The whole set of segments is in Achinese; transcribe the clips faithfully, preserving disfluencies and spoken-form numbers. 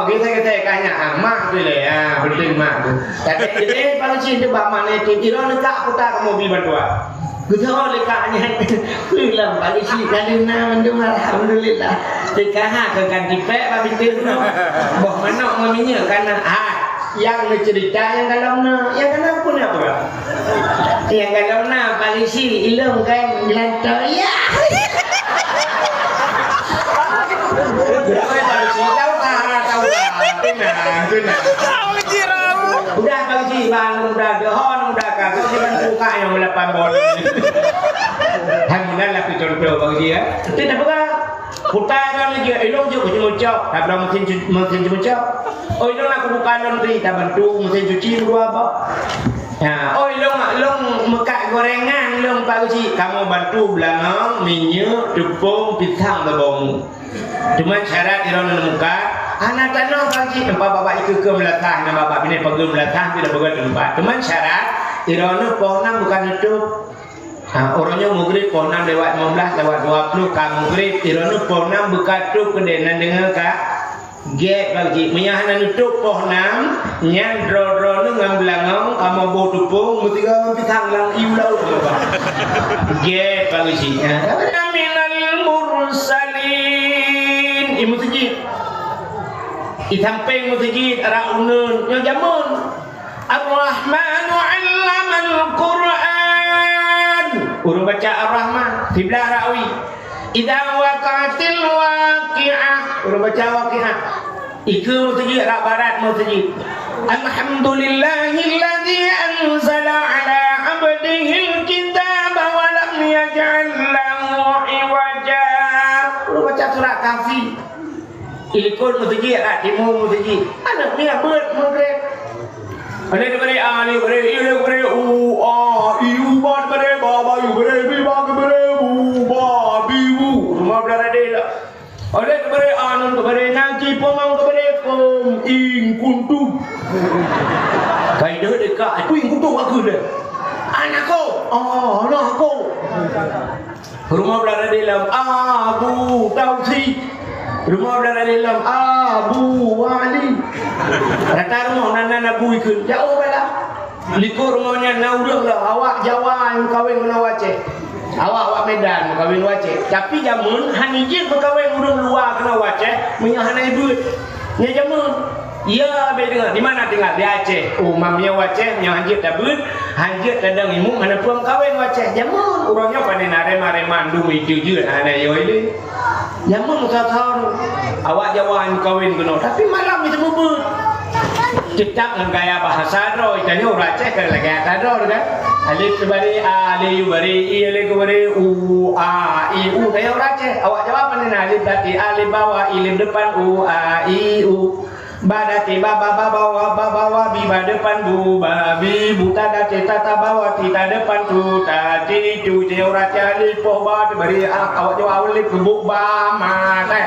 Geusai-geusai ka nyan, ah, mak tu lé, ah, beutôi mak tu. Tapi, eh, Pak Geuchik tu bak mak nyan tu, "Ira leukak kuta kamoe bi bantuan." Geutanyoe leukak nyan, lom Pak Geuchik ka lheueh na mandum, alhamdulillah. Teuka ha keu kan tipék bak pintoe rumoh. Boh manok ngon minyeuk ka na, ha. Nyang neuceurita nyang galom na, nyang kana pun apa? Nyang galom na Pak Geuchik, ilong kan geulantô. Ya. Tahu tak, tahu tak. Tenang, tenang. Udah Pak Geuchik, bang, udah dehon, udah kagok, dibantu kak nyang lapan bon. Hai, meunan lah keucontoh Pak Geuchik, ya. Tapi tak apa. Kuta nyan laju, ilong jeuet keu jimeucok, tabloe mesin cu-, mesin jimeucok. Oh, ilong aku buka laundry, tabantu mesin cuci dua boh. Ha, oh, ilong, ilong meukat gorengan, ilong Pak Geuchik, kamoe bantu beulangong, minyeuk, teupông, pisang, saboh mu. Teuma syarat ilong neumuka, hana tanoh Pak Geuchik, teumpat babah ikeue-keue meulasah, na babah binéh pageue meulasah, tidak peugah teumpat. Teuma syarat ilong poh nam bukan nutup. Ha, uroe nyoe Maghrib poh nam lewat lima belas, lewat dua puluh ka Maghrib, uroe nyoe poh nam beuka trok keudeh nan deungoe ka gét Pak Geuchik. Meunyo hana nutup poh nam, nyan droe-droeneuh ngon beulangong kamoe boh teupông meusigoe ngon pisang lam ié laôt. Gét Pak Geuchik. Ha, minal mursalin. Ié meuseujid. Ié sampéng meuseujid, rot uneuen, nyoe jameun. Ar-Rahmanu 'allamal Qur'an. Ureueng baca Ar-Rahman, siblah rawi. Idza waqa'atil waqi'ah. Ureueng baca Waqiah. Ikeue meuseujid, rot barat meuseujid. Alhamdulillahilladzi anzala 'ala 'abdihil kitaba wa lam yaj'al lahu 'iwaja. Ureueng baca surat Kahfi. Ilikot meuseujid, rot timu meuseujid. Aneuk miet beuet Maghrib. Aneuk teubri a, aneuk teubri i, aneuk teubri u, a, i, u, ba teubri ba, ba, yu teubri bi, ba teubri bu, ba, bi, bu. Rumoh blah radé lah. Aneuk teubri a, nun teubri na, ci, pom, ang teubri pom, ing, kuntum. Kai deuh deka, aku ing kuntum aku deh. Anak ko, a, anak ko. Rumoh blah radé lom Abu Tausi. Rumoh blah radé lom Abu Wali. Rata rumoh nan, nan Abu ikheun. Jauh bala. Likot rumoh nyan na ureueng lom awak Jawa nyang meukawen ngon Aceh. Awak, awak Medan meukawen ngon Aceh. Tapi jameun hana jeuet meukawen ureueng luwa keunoe Aceh meunyoe hana ibeuet. Nyan jameun. Ya, bèk deungoe, di mana tinggal? Di Aceh. Oh, mam nyoe Aceh, nyoe hanjeuet tabeuet, hanjeuet tadong imeum, hana peue meukawen Aceh. Jameun, uroe nyoe pane na rema-rema, mandum ijeuet-jeuet, hana yo ilé. Jameun meusasan, awak Jawa meukawen keunoe, tapi malam itu beuet. Teutap ngon gaya bahasa droe, tanyoe ureueng Aceh kan lagèe ata droe kan. Alif teubari a, alif teubari i, alif teubari u, a, i, u. Tanyoe ureueng Aceh, awak Jawa pane na alif dati, alif bawah, i, alif depan, u, a, i, u. Ba dati ba, ba, ba bawah, ba bawah, bi ba depan, bu ba bi, bu ta dati ta, ta bawah, ti ta depan, tu ta ti tu, je ura cali poh ba teubari, ah, awak Jawa alif keubu ba ma, eh.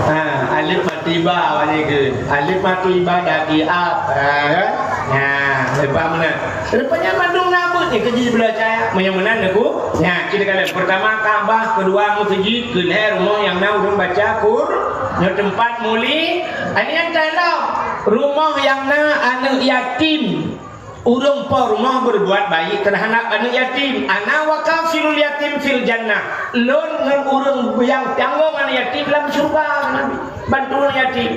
Ha, alif mati ba awak ni ke. Alif mati ba dati ap, ha, kan? Ha, lepas mana? Rupanya mandum na buet ni keujih beulah cahya. Meunyoe meunan aku, nyan, kita kalian. Pertama Ka'bah, kedua meuseujid, keulhèe rumoh nyang na ureueng baca Qur-, nyoe teumpat muli. Ani nyang tanda rumoh nyang na aneuk yatim. Ureueng po rumoh berbuat baik terhadap aneuk yatim. Ana wa kafilul yatim fil jannah. Lôn ngon ureueng nyang tanggong aneuk yatim lam syeuruga, Nabi. Bantu aneuk yatim.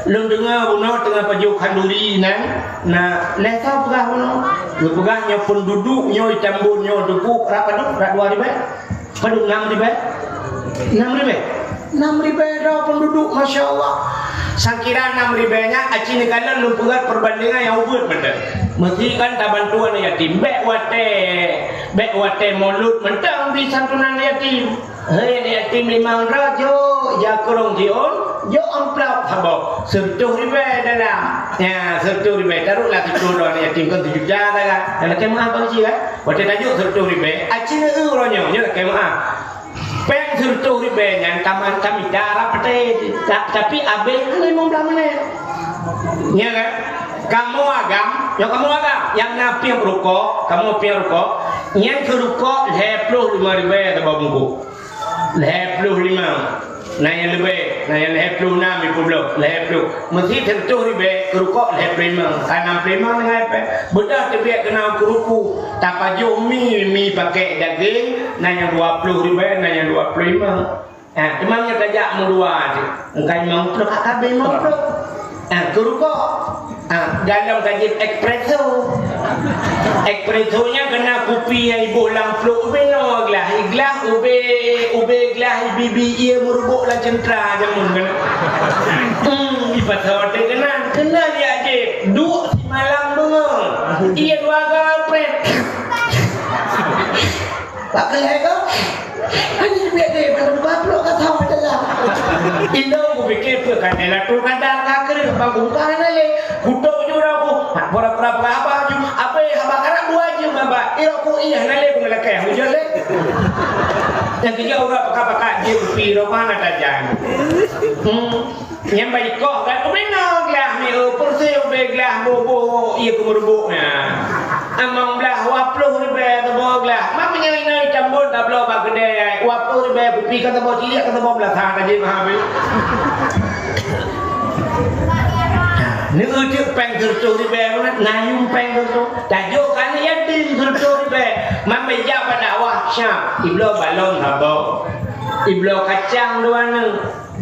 Lôn deungoe bunoe teungoh pajoh khanduri nan, na lhèe thôn peugah bunoe. Geupeugah nyoe peunduduk nyoe Tambon nyoe teupeu rap padum, rap dua ribèe. Padum, nam ribèe? Nam ribèe? Nam ribèe droe peunduduk, masya Allah. Sangkira nam ribèe nyan, aci neukalon lôn peugah perbandingan nyang ubit mantong. Meusti kan tabantu aneuk yatim. Bèk watèe, bèk watèe Maulud mantong bri santunan yatim. Hei, aneuk yatim limong droe, jok, jak krueng jiôn, jok amplop saboh, sireutoh ribèe dalam. Nyan, sireutoh ribèe, taruhlah sireutoh droe aneuk yatim, kon sijuta sagai. Nyan lakèe meu'ah bang cit, kan? Watèe tajok sireutoh ribèe, aci neueu uroe nyoe, nyoe lakèe meu'ah. Pèng sireutoh ribèe nyan ka man-, ka mita rab patéh, ta-, tapi abéh hana limong blah minèt. Nyan, kan? Kamoe agam, nyoe kamoe agam, nyang na piep rukok, kamoe piep rukok, nyan keu rukok lhèe ploh limong ribèe saboh bungkôh. Lhèe ploh limong. Na nyang leubeh, na nyang lhèe ploh nam, lhèe ploh. Meusi sireutoh ribèe, keu rukok lhèe ploh limong. Ka nam ploh limong deungon lhèe pèng. Beudôh teubiet keunan keu ruku. Tapajoh mi, mi pakèk dageng, na nyang dua ploh ribèe, na nyang dua ploh limong. Ha, teuma nyoe tajak meudua tu. Engkai limong ploh, ka habéh limong ploh. Ha, keu rukok. Ha, dalam ka jeuet espresso. Espresso nyan keunan kupi nyang iboh lam plôk ubé noe glah. Iglah ubé, ubé glah ibibi ié meuruboh lam ceuntra jameun keunan. Hmm, ipasoe teuh keunan. Keunan jak jép. Duek simalam beungoh. Ié dua gapreh. Bak keuhai kau? Hana jibiet deh, mana dua ploh ka sama dalam. Indong kupikir peue kan, eh, latu kada ka keureung bang buka hana lé. Kutok ju dah ku, ha, pura-pura peugah haba ju. Apa haba karab dua jeuem haba. Irok ku iya hana lé, ku ngelakèe, hujan lé. Nyang tiga urap pakat-pakat jeuem pi, rokok hana tajam. Hmm. Nyang baik kok kan, ubé noe glah mi, oh, pursi ubé glah boh-boh, ié keumeurubuk nyan. Among blah dua ploh ribèe saboh glah. Mak meunyoe inoe itambon tabloe bak keudè, dua ploh ribèe kupi ka saboh ciliak ka saboh blah, ha, ka jeuet meuhabéh. Neueu teuk pèng sireutoh ribèe meunan, na yum pèng sireutoh. Tajok keu aneuk yatim sireutoh ribèe. Mak meujak bak dakwah Syam, ibloe balon saboh. Ibloe kacang dua neu.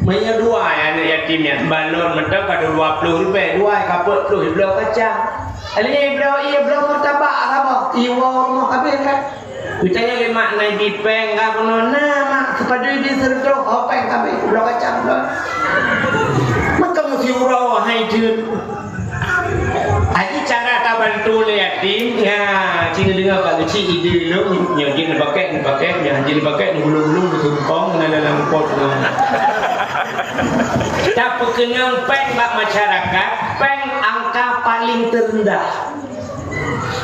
Meunyoe dua aneuk yatim nyan, balon mantong ka dua ploh ribèe, dua ka peuet ploh ibloe kacang. Alèh nyan ibloe, ibloe martabak saboh, iwoe rumoh habéh kan. Geutanyong lé mak, "Na ibi pèng ka bunoe?" "Na, mak, sipadum ibi sireutoh, ho pèng ka habéh, ibloe kacang bloe." Maka meusi uroe hai jeuet. Aji cara tabantu lé yatim, ya, ci neudeungoe Pak Geuchik ide lôn, nyoe jih neupakèk, neupakèk, nyoe jih neupakèk, neugulong-gulong, neuseumpong, na lam pot, na. Tapeukeunong pèng bak masyarakat, pèng angka paling teureundah.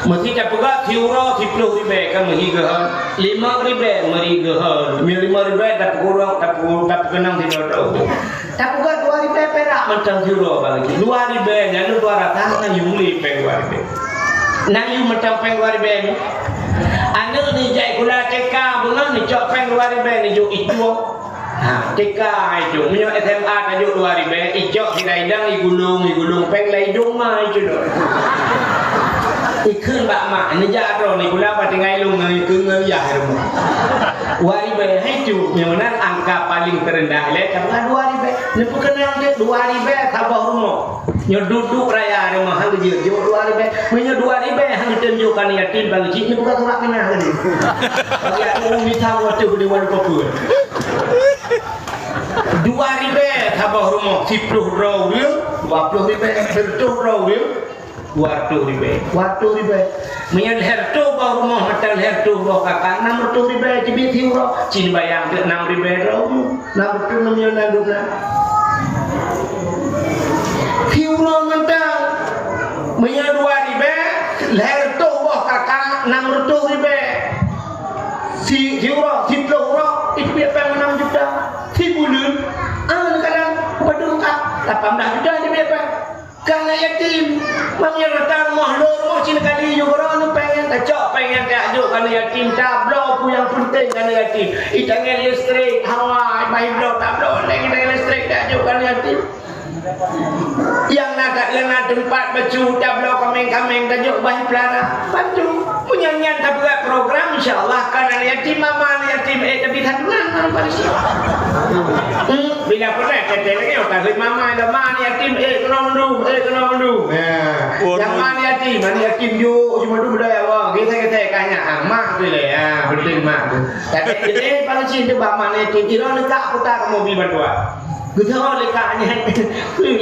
Meusi tapeugah siuroe siploh ribèe ka meuhi geuhon, limong ribèe meuhi geuhon, limong ribèe tapeukurong, tapeu-, tapeukeunong sidroe-droe. Tapeugah dua ribèe pirak mantong siuroe bagi. Dua ribèe nyan dua ratus na yum lé pèng dua ribèe. Na yum mantong pèng dua ribèe nyoe. Aneuk neujak sikula T K beungoh neucok pèng dua ribèe neujok icok. Ha, T K icok. Meunyoe S M A tajok dua ribèe, icok sira idang igulong, igulong pèng lam idong ma icok. Ikheun bak mak, neujak droe neukula bak tinggai lôn ngon ikheun ngon yah rumoh. Dua ribèe, hai cu, nyoe nan angka paling teureundah lé, karena dua ribèe. Neupeukeunong deh dua ribèe saboh rumoh. Nyoe duek-duek raya rumoh han geujeuet, jeuet dua ribèe. Meunyoe dua ribèe han geutem jok keu aneuk yatim bagi cit, neubuka surat pinah tadi. Bagi aku mita waktu geude wan kopi. Dua ribèe saboh rumoh, siploh droe ureueng, dua ploh ribèe, sireutoh droe ureueng. Dua reutôh ribèe, dua reutôh ribèe. Meunyoe lhèe reutôh boh rumoh mantong lhèe reutôh boh kakak, nam reutôh ribèe teubiet siuroe. Ci neubayang teuk nam ribèe droe, nam reutôh nam nyoe na dum na. Siuroe mantong. Meunyoe dua ribèe, lhèe reutôh boh kakak, nam reutôh ribèe. Si, siuroe, siploh uroe, iteubiet pèng nam juta. Sibuleuen, ah, kadang padum ka, lapan blah juta iteubiet pèng. Keu aneuk yatim, meunyoe datang moh lôn, moh cit kali yue keudroe nyoe pèng nyan tacok, pèng nyan tajok keu aneuk yatim, tabloe peue nyang peunteng keu aneuk yatim. Itangèt listrik, hawa, bah ibloe tabloe lé itangèt listrik tajok keu aneuk yatim. Nyang na, nyang na teumpat bacut tabloe kaméng-kaméng tajok bah ipeulara. Bantu. Meunyoe nyan tabuet program, insya Allah kan aneuk yatim, mama aneuk yatim, eh, tapi santunan ngon polisi. Hmm. Bila pernah kata lagi, oh, takut mama ada ma aneuk yatim, eh, kena mandum, eh, kena mandum. Ya. Oh, yang ma aneuk yatim, aneuk yatim juk, cuma tu beda ya Allah. Kita kata kanya, ah, mak tu lah, ya, betul mak tu. Tapi kita, eh, paling cinta bak ma aneuk yatim, ira letak kotak kamu beli bantuan. Kita orang letak ni,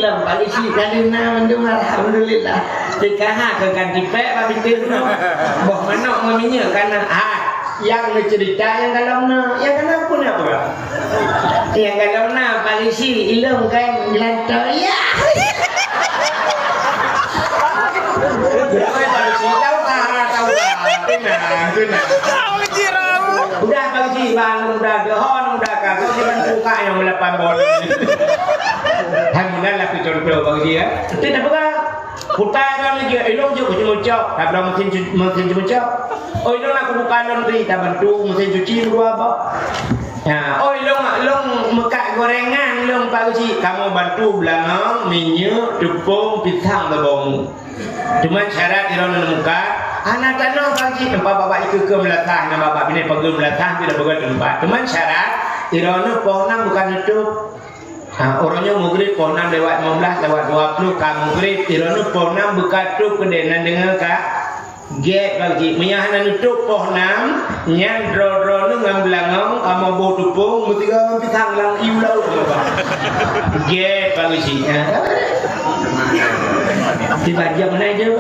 lam paling si kali na mandum, alhamdulillah. Kita ha ke kan tipek, bak bintik tu. Boh manok ngon minyak, kan, ha. Nyang neuceurita nyang galom na, nyang kana pun apa? Nyang galom na, polisi, ilong kan, gelantoe, ya. Polisi, tahu tak? Tahu tak? Tenang, tenang. Udah, polisi, bang, udah, gehon, udah, kagok, jangan buka yang lapan bol. Hai, meunan lah contoh, polisi, ya. Tidak apa. Kutai kan lagi, ilong je, kucuk mucok. Tabloe mesin cu-, mesin cuci mucok. Oh, ilong aku buka laundry, tabantu mesin cuci dua boh. Ha, oi, lôn, lôn meukat gorengan lôn, Pak Geuchik. Kamoe bantu beulangong, minyeuk, teupông, pisang, bawang. Teuma syarat droeneuh meukat, hana tanoh, Pak Geuchik. Teumpat babah ikeue-keue meulasah, na babah binéh pageue meulasah, tidak peugah teumpat. Teuma syarat droeneuh poh nam bukan nutup. Ha, uroe nyoe Maghrib poh nam lewat lima belas, lewat dua puluh ka Maghrib, droeneuh poh nam buka tup keudè, na deungoe ka? Gét, Pak Geuchik. Meunyo hana nutup poh nam, nyan droe-droeneuh ngon beulangong, amoe boh teupông, meusigoe ngon pisang lam ié laôt. Gét, Pak Geuchik. Ha. Tiba jam na je.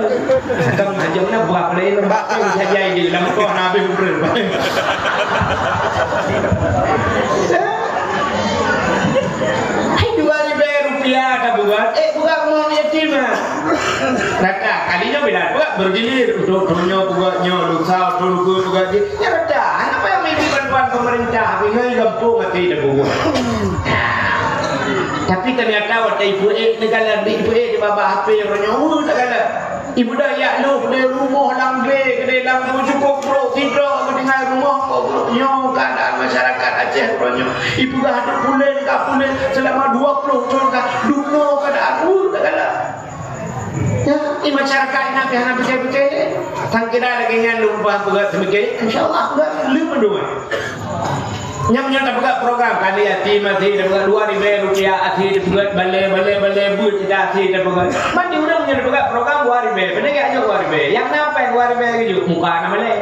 Kan jam na buah peuleueh lembab tu saja je. Lam poh na habéh ureung. Hai, dua ribèe rupiah tapeugöt, eh, peugöt rumoh yatim, ah. Rata, kali nyoe bila peugöt bergilir, untuk thôn nyoe peugöt nyoe, lusa, thôn dua peugöt jih. Ya rata, hana payah meuibi bantuan pemerintah, tapi nyoe gampông até tapeugöt. Tapi ternyata watèe ipeuék neukalon, ipeuék di babah H P uroe nyoe, uh, takalon. Ibuda yak lhôh lé rumoh lam glé keudéh lam cukôp brôk sidroe geutinggai rumoh kok brôk. Nyoe keuadaan masyarakat Aceh uroe nyoe. Ipeugah duek puléh ka puléh seulama dua ploh thôn ka dungoe keuadaan, uh, takalon. Ya, di masyarakat nyan pih hana pike-pike. Sangkira lagèe nyan lôn ubah peugah seumiké, insya Allah, enggak, lheueh meudua. Nyang nyoe tapeugah program, kali yatim até tapeugah dua ribèe rupiah, até tapeugah balè, balè, balè beuet kita até tapeugah. Mati ureueng nyoe tapeugah program dua ribèe, beuna gak nyoe dua ribèe. Nyang na péng dua ribèe keujok, muka na malèe.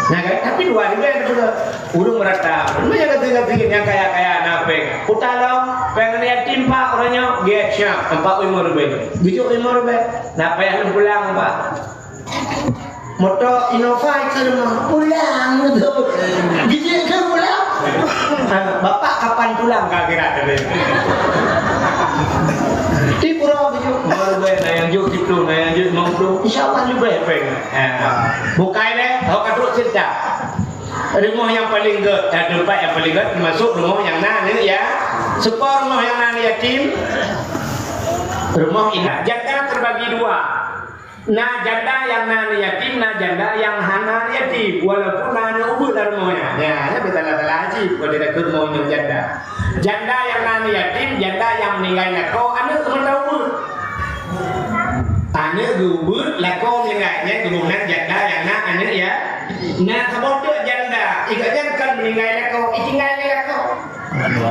Nah, kan? Tapi dua ribèe tapeugah. Ureueng meurata. Ureueng nyang gati-gati nyang kaya-kaya na péng. Kuta lom, péng aneuk yatim pak ureueng nyoe, gèt siap, empat lima ribèe. Keujok lima ribèe. Na péng lom pulang, Pak. Moto Innova ikeu rumoh, pulang tu. Gijek ke pulang? Ah, bapak kapan pulang ka kira tadi? Di pura tu. Mau leubeh, na nyang jok siplôh, na nyang jok limong ploh. Insya Allah leubeh péng. Ah. Bukai deh, awak ka trok cerita. Rumoh nyang paling gèt, dan teumpat nyang paling gèt termasuk rumoh nyang na aneuk ya. Seupôt rumoh nyang na aneuk yatim. Rumoh inap. Janda terbagi dua. Na janda nyang na aneuk yatim, na janda nyang hana aneuk yatim, walaupun na aneuk ubeuet lam rumoh nyan. Nyan, nyan beusalah-salah cit, kon di takheun rumoh inong janda. Janda nyang na aneuk yatim, janda nyang meuninggai lakoe aneuk mantong ubeuet. Aneuk geuh ubeuet, lakoe meuninggai, nyan geuboh nan janda nyang na aneuk ya. Na saboh teuk janda, i gobnyan kon meuninggai lakoe, itinggai lé lakoe.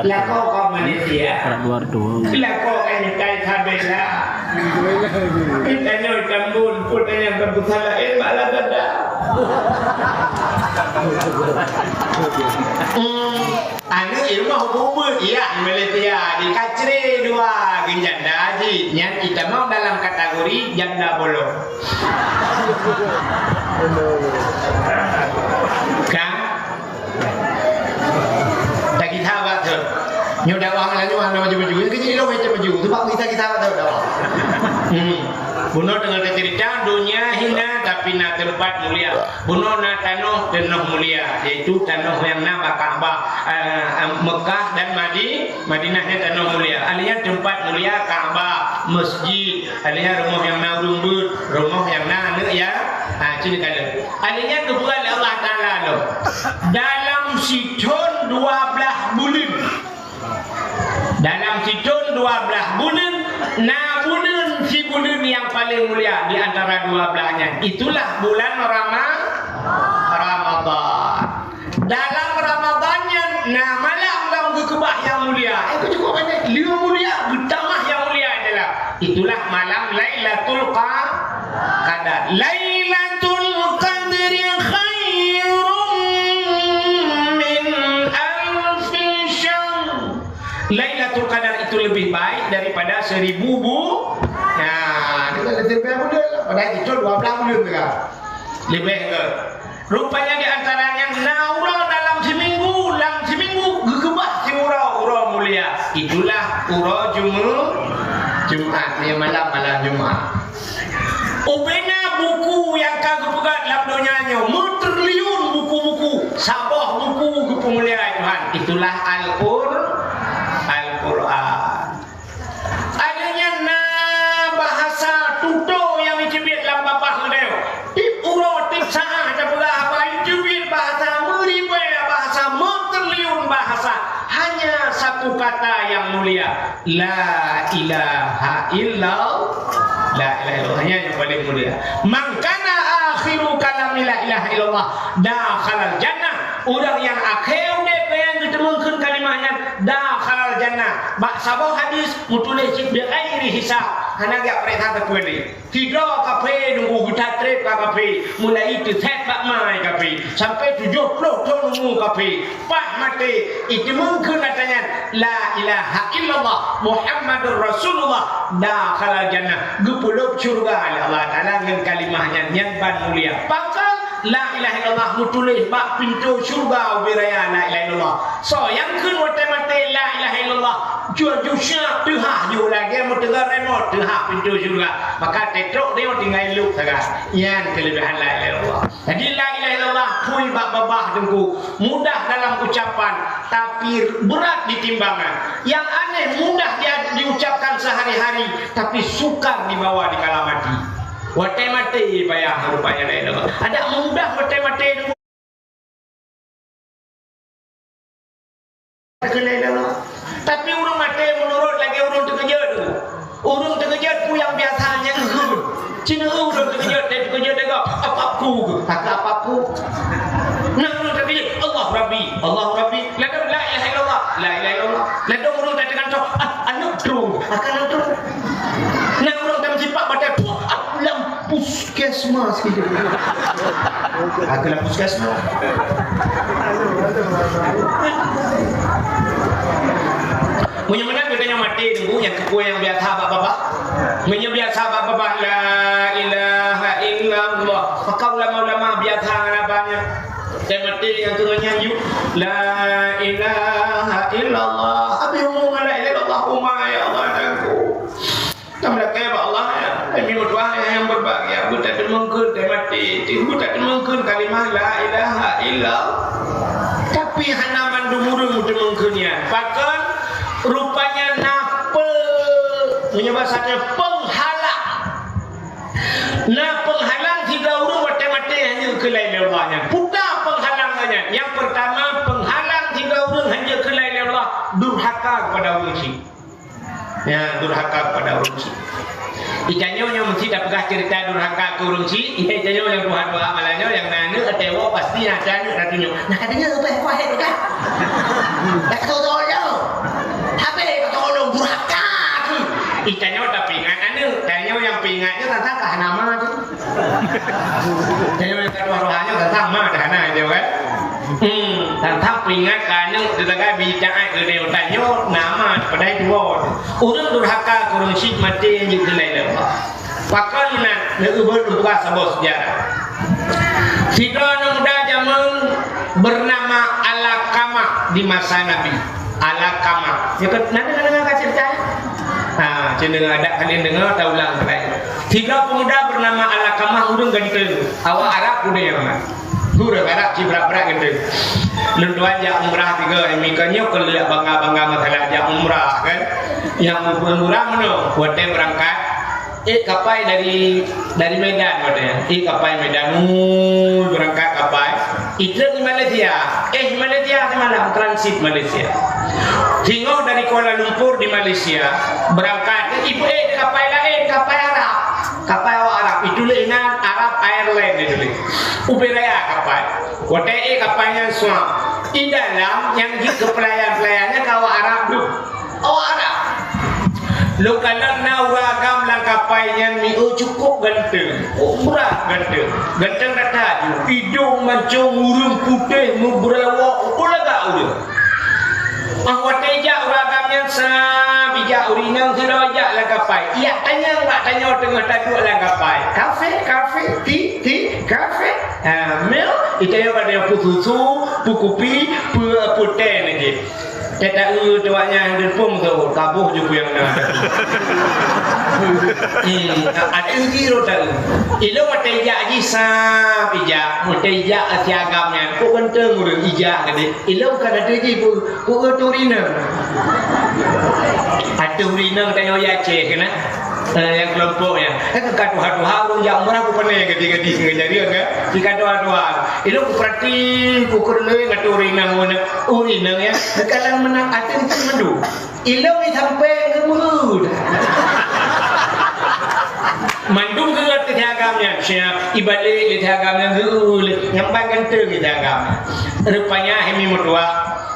Lakoe kaum manusia. Anak dua reutôh. Lakoe kan mitai sabé lah. Mitai nyoe tambun, pun tanya kan peusalah, eh, malah dada. Hmm, aneuk di rumoh ubeuet, ya, Malaysia, di kacre dua, gen janda jih. Nyan itamong dalam kategori janda bolong. Kan? Dak gisa bak tu. Nyoe dakwah ngon laju hana maju-maju. Nyang keuji lom itu maju. Sebab gisa-gisa bak tu dakwah. Hmm. Bunoe teungoh teuceurita, donya hina tapi na teumpat mulia. Bunoe na tanoh, tanoh mulia, yaitu tanoh nyang na bak Ka'bah, eh, Mekah dan Madi-, Madinah nyan tanoh mulia. Artinya teumpat mulia Ka'bah, masjid, artinya rumoh nyang na ureueng beuet, rumoh nyang na aneuk ya. Ha, cit ka lheueh. Artinya geupeugah lé Allah Taala lom, dalam sithon dua blaih buleuen. Dalam sithon dua blaih buleuen, na buleuen sibuleuen nyang paleng mulia di antara dua blaih nyan. Itulah bulan Rama-, Ramadan. Dalam Ramadan nyan na malam nyang geukeubah nyang mulia. Eh, keucukup banyak. Lheueh mulia, geutamah nyang mulia adalah, itulah malam Lailatul Qa-, Qadar. Lailatul Qadri khairum min alfi syahr. Lailatul Qadar itu lebih baik daripada seribu bu-, nah, itu kan lebih baik bulan. Padahal itu dua blaih bulan teuka. Lebih ke. Rupanya di antaranya na uroe dalam seminggu, lam seminggu geukeubah siuroe uroe mulia. Itulah uroe Jumu-, Jumat, ya, malam, malam Jumat. Ubena buku nyang ka geupeugah lam donya nyoe, meutriliun buku-buku, saboh buku geupeumulia Tuhan. Itulah Al-Qur-, Al-Quran. Artinya na bahasa tutoe nyang jiteubiet lam babah leudeuh. Tiep uroe, tiep saát tapeugah haba, jiteubiet bahasa meuribèe, bahasa Kata yang mulia, la ilaha illallah. La ilaha illallah, nyan nyang paling mulia. Man kana akhiru kalami la ilaha illallah, dakhalal jannah. Ureuëng nyang akhé udeb nyang geuteumeung kheun kalimah nyan, dakhalal jannah. Bak saboh hadis meutuléh cit bi ghairi hisab, hana geujak peuriksa sapeue lé. Sidroe kafé nunggu geutantreb ka kafé, mulai teusét bak ma kafé sampai tujoh ploh thon umu kafé. Paih maté, iteumeung kheun atra nyan, "La ilaha illallah Muhammadur Rasulullah, dakhalal jannah." Geupeulheueh syeuruga lé Allah Taala ngon kalimah nyan, nyan ban mulia. Pakon? La ilaha illallah meutuléh bak pintoe syeuruga ubé raya la ilaha illallah. Soe nyang kheun watée maté la ilaha illallah, jeuet jih siap teuhah jih lagée meuteugah remote teuhah pintoe syeuruga. Maka tetrok dia tinggai luk sagai. Nyan keulebihan la ilaha illallah. Jadi la ilaha illallah phui bak babah teungku, mudah dalam ucapan, tapi berat di timbangan. Yang aneh mudah dia diucapkan sehari-hari, tapi sukar dibawa di kala mati. Watée maté payah rupanya la ilaha illallah. Ada mudah watée maté. Tapi ureuëng maté meunurot lagée ureuëng teukeujot tu. Ureuëng teukeujot peue nyang biasa nyang kheun. Cina ureuëng teukeujot, dia teukeujot dia kata, "Apa aku?" Kata apa aku? Nah, ureuëng teukeujot, "Allah Rabbi, Allah Rabbi." Lalu la ilaha illallah, la ilaha illallah. Lalu ureuëng teukeujot, "Ah, aneuk tu, akan aneuk tu." Nah, ureuëng tam sipak batai, "Puh, ah, lam puskesmas gitu." Aku lam puskesmas. Meunyoe meunan geutanyoe maté teungku nyang keu peue nyang biasa bak babah. Meunyoe biasa bak babah la ilaha illallah. Maka ulama-ulama biasa ngon abah nyan. Teumaté nyang keu nyan yuk la ilaha illallah. Habis umur ngon la ilaha illallah, umai ya Allah anakku. Tam lakée bak Allah ya. Demi meutuah nyang berbahagia, beutateumeung kheun teumaté, beutateumeung kheun kalimah la ilaha illallah. Tapi hana mandum ureuëng teumeung kheun nyan. Pakon? Rupanya na pe-, meunyoe bahasa nyan penghalang. Na penghalang sidroe ureuëng watée maté hana keu la ilaha illallah nyan. Peue penghalang nyan? Yang pertama, penghalang sidroe ureuëng hana keu la ilaha illallah, durhaka kepada ureuëng syik. Ya, durhaka kepada ureuëng syik. Itanyoe nyoe meusti tapeugah cerita durhaka keu ureuëng syik, itanyoe nyang tuha dua malam nyoe nyang na aneuk ateueh woe pasti na aneuk na tunyok. Nah, katanya apa yang kuahet dah? Dah kata orang. Habis kata orang durhaka tu. Itanyoe tapi ingat aneuk, tanyoe yang peingat nyoe tentang kahanama tu. Tanyoe yang kata rohanya tentang ma dah na dia kan. Hmm, tantang peuingat keu aneuk teuga bitaát keu tanyoe nama padai dua. Ureuëng durhaka keu ureuëng syik maté jeuet keu laén Allah. Pakon meunan neuubah saboh sejarah. Sidroe aneuk muda jameun bernama Alakamah di masa Nabi. Alakamah. Ya kan? Nanti dengar kasih saya. Ha, cuma dengar ada kalian dengar, tak ulang lagi. Sidroe pemuda bernama Alakamah ureuëng ganteng. Awak Arab kuda yang mana? Hura barat ci brat-brat geutanyoe. Lôn tuan jak umrah tiga hari minggu nyoe keu lheueh bangga-bangga masalah jak umrah kan. Nyang umrah meunoe, watée beurangkat, ék kapai dari, dari Medan watée. Ék kapai Medan, ui, beurangkat kapai. Itrek di Malaysia. Eh, di Malaysia semalam, transit Malaysia. Singoh dari Kuala Lumpur di Malaysia, beurangkat, ibu ék kapai laén, kapai Arab. Kapai awak Arab, ituléh inan Arab Airline ituléh. Ubé raya kapai. Watée ék kapai nyan suab. Di dalam nyang jeuet keu peulayan-peulayan nyan ka awak Arab tu. Awak Arab. Lôn kalon na ureuëng agam lam kapai nyan mieu cukup ganteng. Oh, murah ganteng. Ganteng that-that ju. Idong mancong ureuëng putéh meubeurewok, oh, lagak ureuëng. Ah, watée jak ureuëng agam nyan sab ijak ureuëng inong sidroe jak lam kapai. Ijak tanyong bak tanyoe teungoh taduek lam kapai. Kafe, kafe, ti, ti, kafe. Ha, mil, itanyong bak tanyoe peue susu, peue kupi, peue, peue teh nyan jih. Teh taeu tu awak nyan deunpong tu, kaboh ju peue nyang na. Hmm, ateueh jih rot taeu. Ilong watée ijak jih sab ijak, watée ijak si agam nyan, kok ganteng ureuëng ijak geude. Ilong ka ateueh jih peue? Peue tu ureuëng inong? Ateueh ureuëng inong tanyoe ya Aceh keunan. Eh, nyang keulompok nyan. Eh, ka tuha-tuha ureueng jak umrah ku pane gadih-gadih ngon jari, kan? Di ka tuha-tuha. Ilôn ku perhati, ku keureuloe ngon ureueng inong, ureueng inong nyan. Ka lôn meunan até cit mandum. Ilôn i sampoe geumeu'ue. Mandum geu'ue teuh agam nyan, siap. Ibalek lé teuh agam nyan geu'ue lé. Nyang ban ganteng teuh agam. Rupanya hai mi meutuah.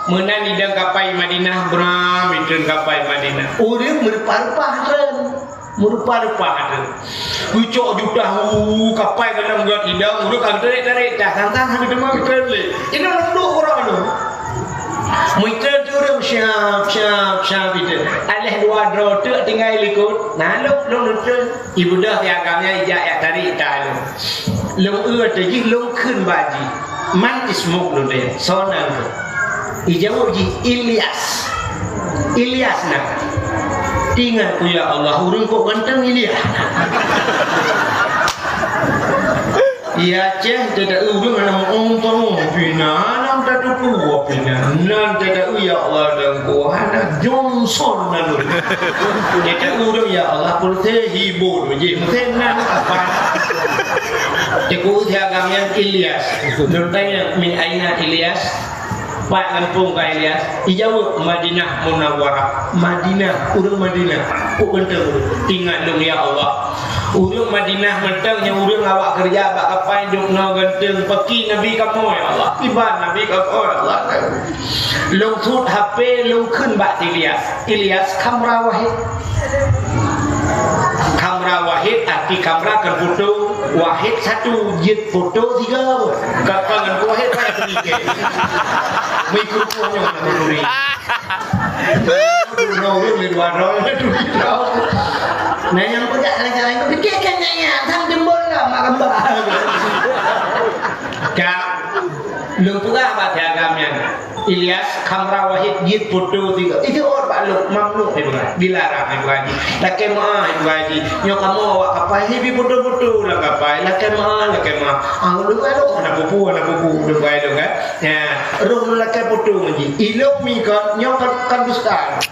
Meunan idong kapai Madinah, bram itreun kapai Madinah. Ureueng meurupa-rupa treun. Meurupa-rupa treun. Geucok jutah, hu, kapai galak geuh idong, ureueng ka geutarek-tarek, tah, tang-tang, hana teuma geutarek lé. Inong lôn duek uroe nyoe. Meutreun turun, syap, syap, syap, itu. Aléh dua droe teuk tinggai likot. Nah, lôn, lôn, lôn treun. Ibeudôh di agam nyan ijak jak tarek tah lôn. Lôn eu ateueh jih, lôn kheun bak jih. "Man ismuk?" lôn tanyong. "Soe nan kah?" Ijaweueb jih, "Ilyas." "Ilyas na." Ingat ku, ya Allah, ureueng kok ganteng Ilyas. Iya, Ceh, teuta ureueng aneuk mueng tong pina, aneuk tatupu pina. Nan teuta, ya Allah, dan ku hana Johnson nan. Teuta ureueng, ya Allah, pulsa hibur je. Mungkin nan apa? Teku siaga nyan Ilyas. Lôn tanyong, "Min aina Ilyas?" Pat gampông ka Ilyas? Ijaweueb, "Madinah Munawwarah." Madinah, ureueng Madinah. Kok ganteng ureueng. Ingat lôn, ya Allah. Ureueng Madinah mantong nyang ureueng awak keureuja bak kapai dum na ganteng. Paki Nabi kamoe, ya Allah. Iban Nabi kamoe, ya Allah. Lôn sut H P, lôn kheun bak Ilyas. Ilyas, kamera wahid. Kamera wahid, arti kamera kan foto, wahid satu, jeuet foto tiga. Kapan ngon wahid payah teumikir. Mikrofon nyoe nak meuturi. Dua ureueng lé dua droe, dua droe. Nah, nyang peugah laén-laén, pikirkan nyan, nyan, sang jembol lah, mak gambar. Ka, lôn peugah bak agam nyan. Ilyas, kamera wahid jeuet foto tiga. Itu awak bak lôn, mamnu ibu haji. Dilarang ibu haji. Lakèe meu'ah ibu haji. Nyoe kamoe awak kapai, hibi foto-foto lam kapai. Lakèe meu'ah, lakèe meu'ah. Ah, lôn kata, "Hana peue-peue, hana peue-peue," lôn kata kan. Ya, roh lôn lakèe foto ngon jih. Ilôn mi kon, nyoe kon, kon dusta.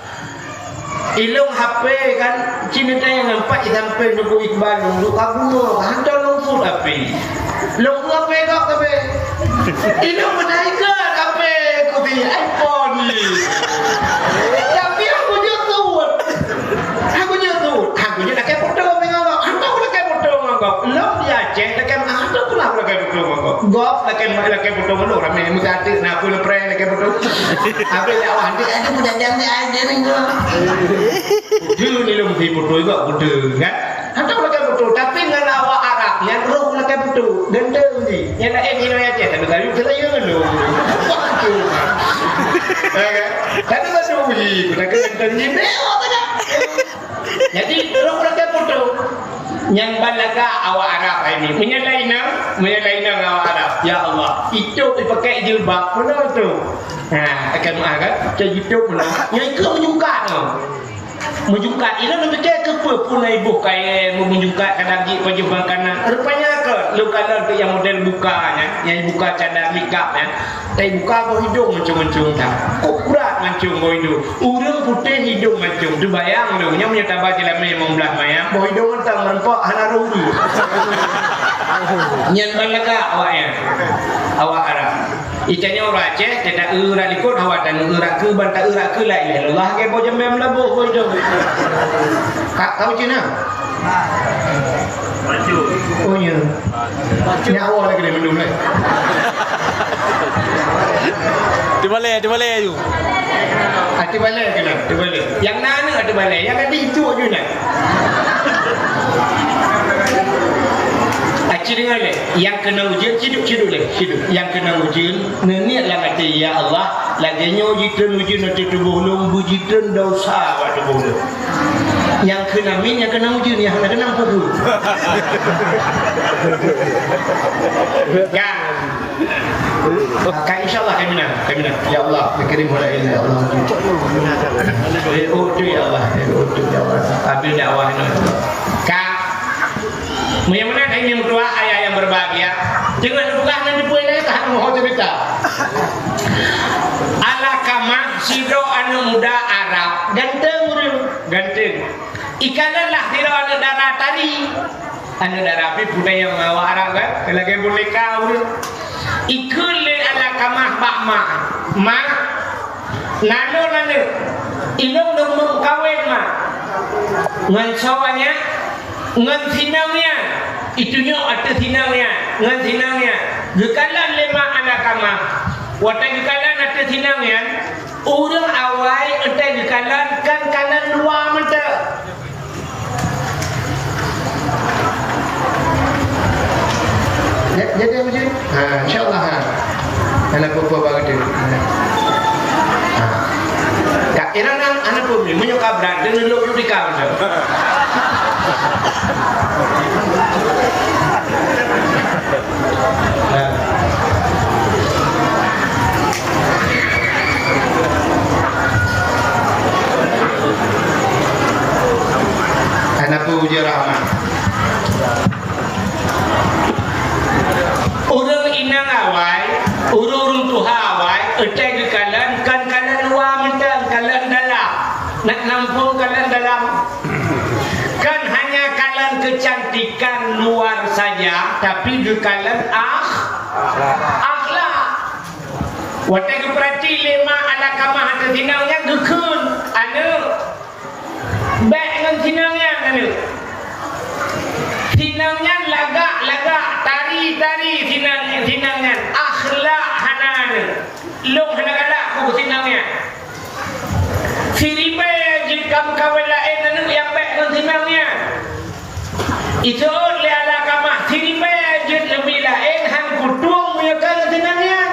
Ilôn H P kan, cit neutanyong pat i sampéng Teungku Iqbal lôn duek ka bunoe, hantom lôn sut H P. Lôn sut H P gob H P. Ilôn meunan ikot H P kupi iPhone ni. Tapi aku jeuet sut. Aku jeuet sut. Aku jeuet lakèe foto ngon gob. Hantom lakèe foto ngon gob. Lôn di Aceh lakèe, hantom pula lakèe foto ngon gob. Gob lakèe, lakèe foto ngon lôn ramè. Meusateuk na peue leupre lakèe foto. Habis dakwah, "Aduh, aduh, mudah-mudahan dia ada ni, gob." Kudeue ni lôn meusti foto juga, kudeue, kan? Hantom lakèe foto, tapi ngon awak Arab nyan roh lakèe foto, ganteng jih. Nyan laén inong Aceh, tapi kayu Seulayan ngon lôn. Ya, kan? Tapi baru uji, ku takheun ganteng jih, mewah banyak. Jadi, roh lakèe foto. Nyang ban lagak awak Arab hai ni. Meunyoe laén inong, meunyoe laén inong awak Arab. Ya Allah, itu dipakai jilbab, mana tu? Ha, akan meu'ah kan? Cak jitu pula. Nyang ikeu meujungkat tu. Meujungkat. Ilôn neupike keupeue pun na iboh kayèe meujungkat kadang jih pajoh makanan. Rupanya keu lôn kalon keu nyang model buka nyan, nyang buka cadar makeup nyan. Tapi buka boh idong mancung-mancung dah. Kok kurat mancung boh idong. Ureueng putéh idong mancung. Teubayang lôn, nyoe meunyoe taba silamé limong blah mayang, boh idong mantong meureumpok hana roh ureueng. Nyan ban lagak awak nyan. Awak Arab. Itanyoe ureueng Aceh, teuta eu urat likot hawa taneu urat keu ban ta eu urat keu la ilaha illallah, lagèe boh jamèe meulaboh boh idong. Ka, kau cina? Oh, ya. Nyawa lagi dia minum, eh. Tebalai, tebalai aju. Ati balai kena, ati balai. Yang nana ati balai, yang ada itu aja nak. Aci dengar leh, yang kena ujian, ciduk, ciduk leh, ciduk. Yang kena ujian, neuniat lam hati, "Ya Allah, lagèe nyoe jitreun ujian ateueh tuboh lôn, beujitreun desya bak tuboh lôn." Nyang kheun amin, nyang kheun ujeuen, nyang hana kheun pupu. Ka. Ka, insya Allah, ka meunan, ka meunan. Ya Allah, ya Karim, wala ilaha illa Allah. Eh, oh, tu ya Allah, eh, oh, tu ya Allah. Habis dakwah ni. Ka. Meunyoe meunan, hai meutuah, ayah yang berbahagia, teungoh neupeugah ngon jipui lé, ka hana moho cerita. Alkamah, sidroe aneuk muda Arab, ganteng ureueng, ganteng. Ikalon lah sidroe aneuk dara tari. Aneuk dara pih peue nyang awak Arab kan, lagèe boneka ureueng. Ikheun lé Alqamah bak ma, "Ma, na lôn aneuk, ilôn lôn meukawen, Ma, ngon soe nyan, ngon si inong nyan." Itunyok ateueh si inong nyan, ngon si inong nyan. Geukalon lé ma Alqamah. Watèe geukalon ateueh si inong nyan, ureueng awai watèe geukalon kan kalon luwa mantong. Ya, jadi apa jadi? Ha, insya-Allah, ha. Dalam apa-apa baru tu. Ha. Ha. Kak Ira nang, anak pun ni, meunyoe ka brat, dia nunduk yuk di kau tu. Ha. Hana peue ujoe rahmat. Ureueng inong awai, ureueng-ureueng tuha awai, watèe geukalon, kon kalon luwa mantong, kalon dalam. Nak nampung kalon dalam. Kon hanya kalon kecantikan luar saja, tapi geukalon akh-, akhlak. Watèe geupeurati lé ma Alqamah ateueh si inong nyan geukheun, "Aneuk, bèk ngon si inong nyan, aneuk. Si inong nyan lagak-lagak, tari-tari si inong, si inong nyan. Akhlak hana, aneuk. Lôn hana galak keu si inong nyan. Siribèe jeuet ka meukawen laén, aneuk, nyang bèk ngon si inong nyan." Iseuôt lé Alqamah, "Siribèe jeuet leubèh laén han kutueng meunyoe ka ngon si inong nyan.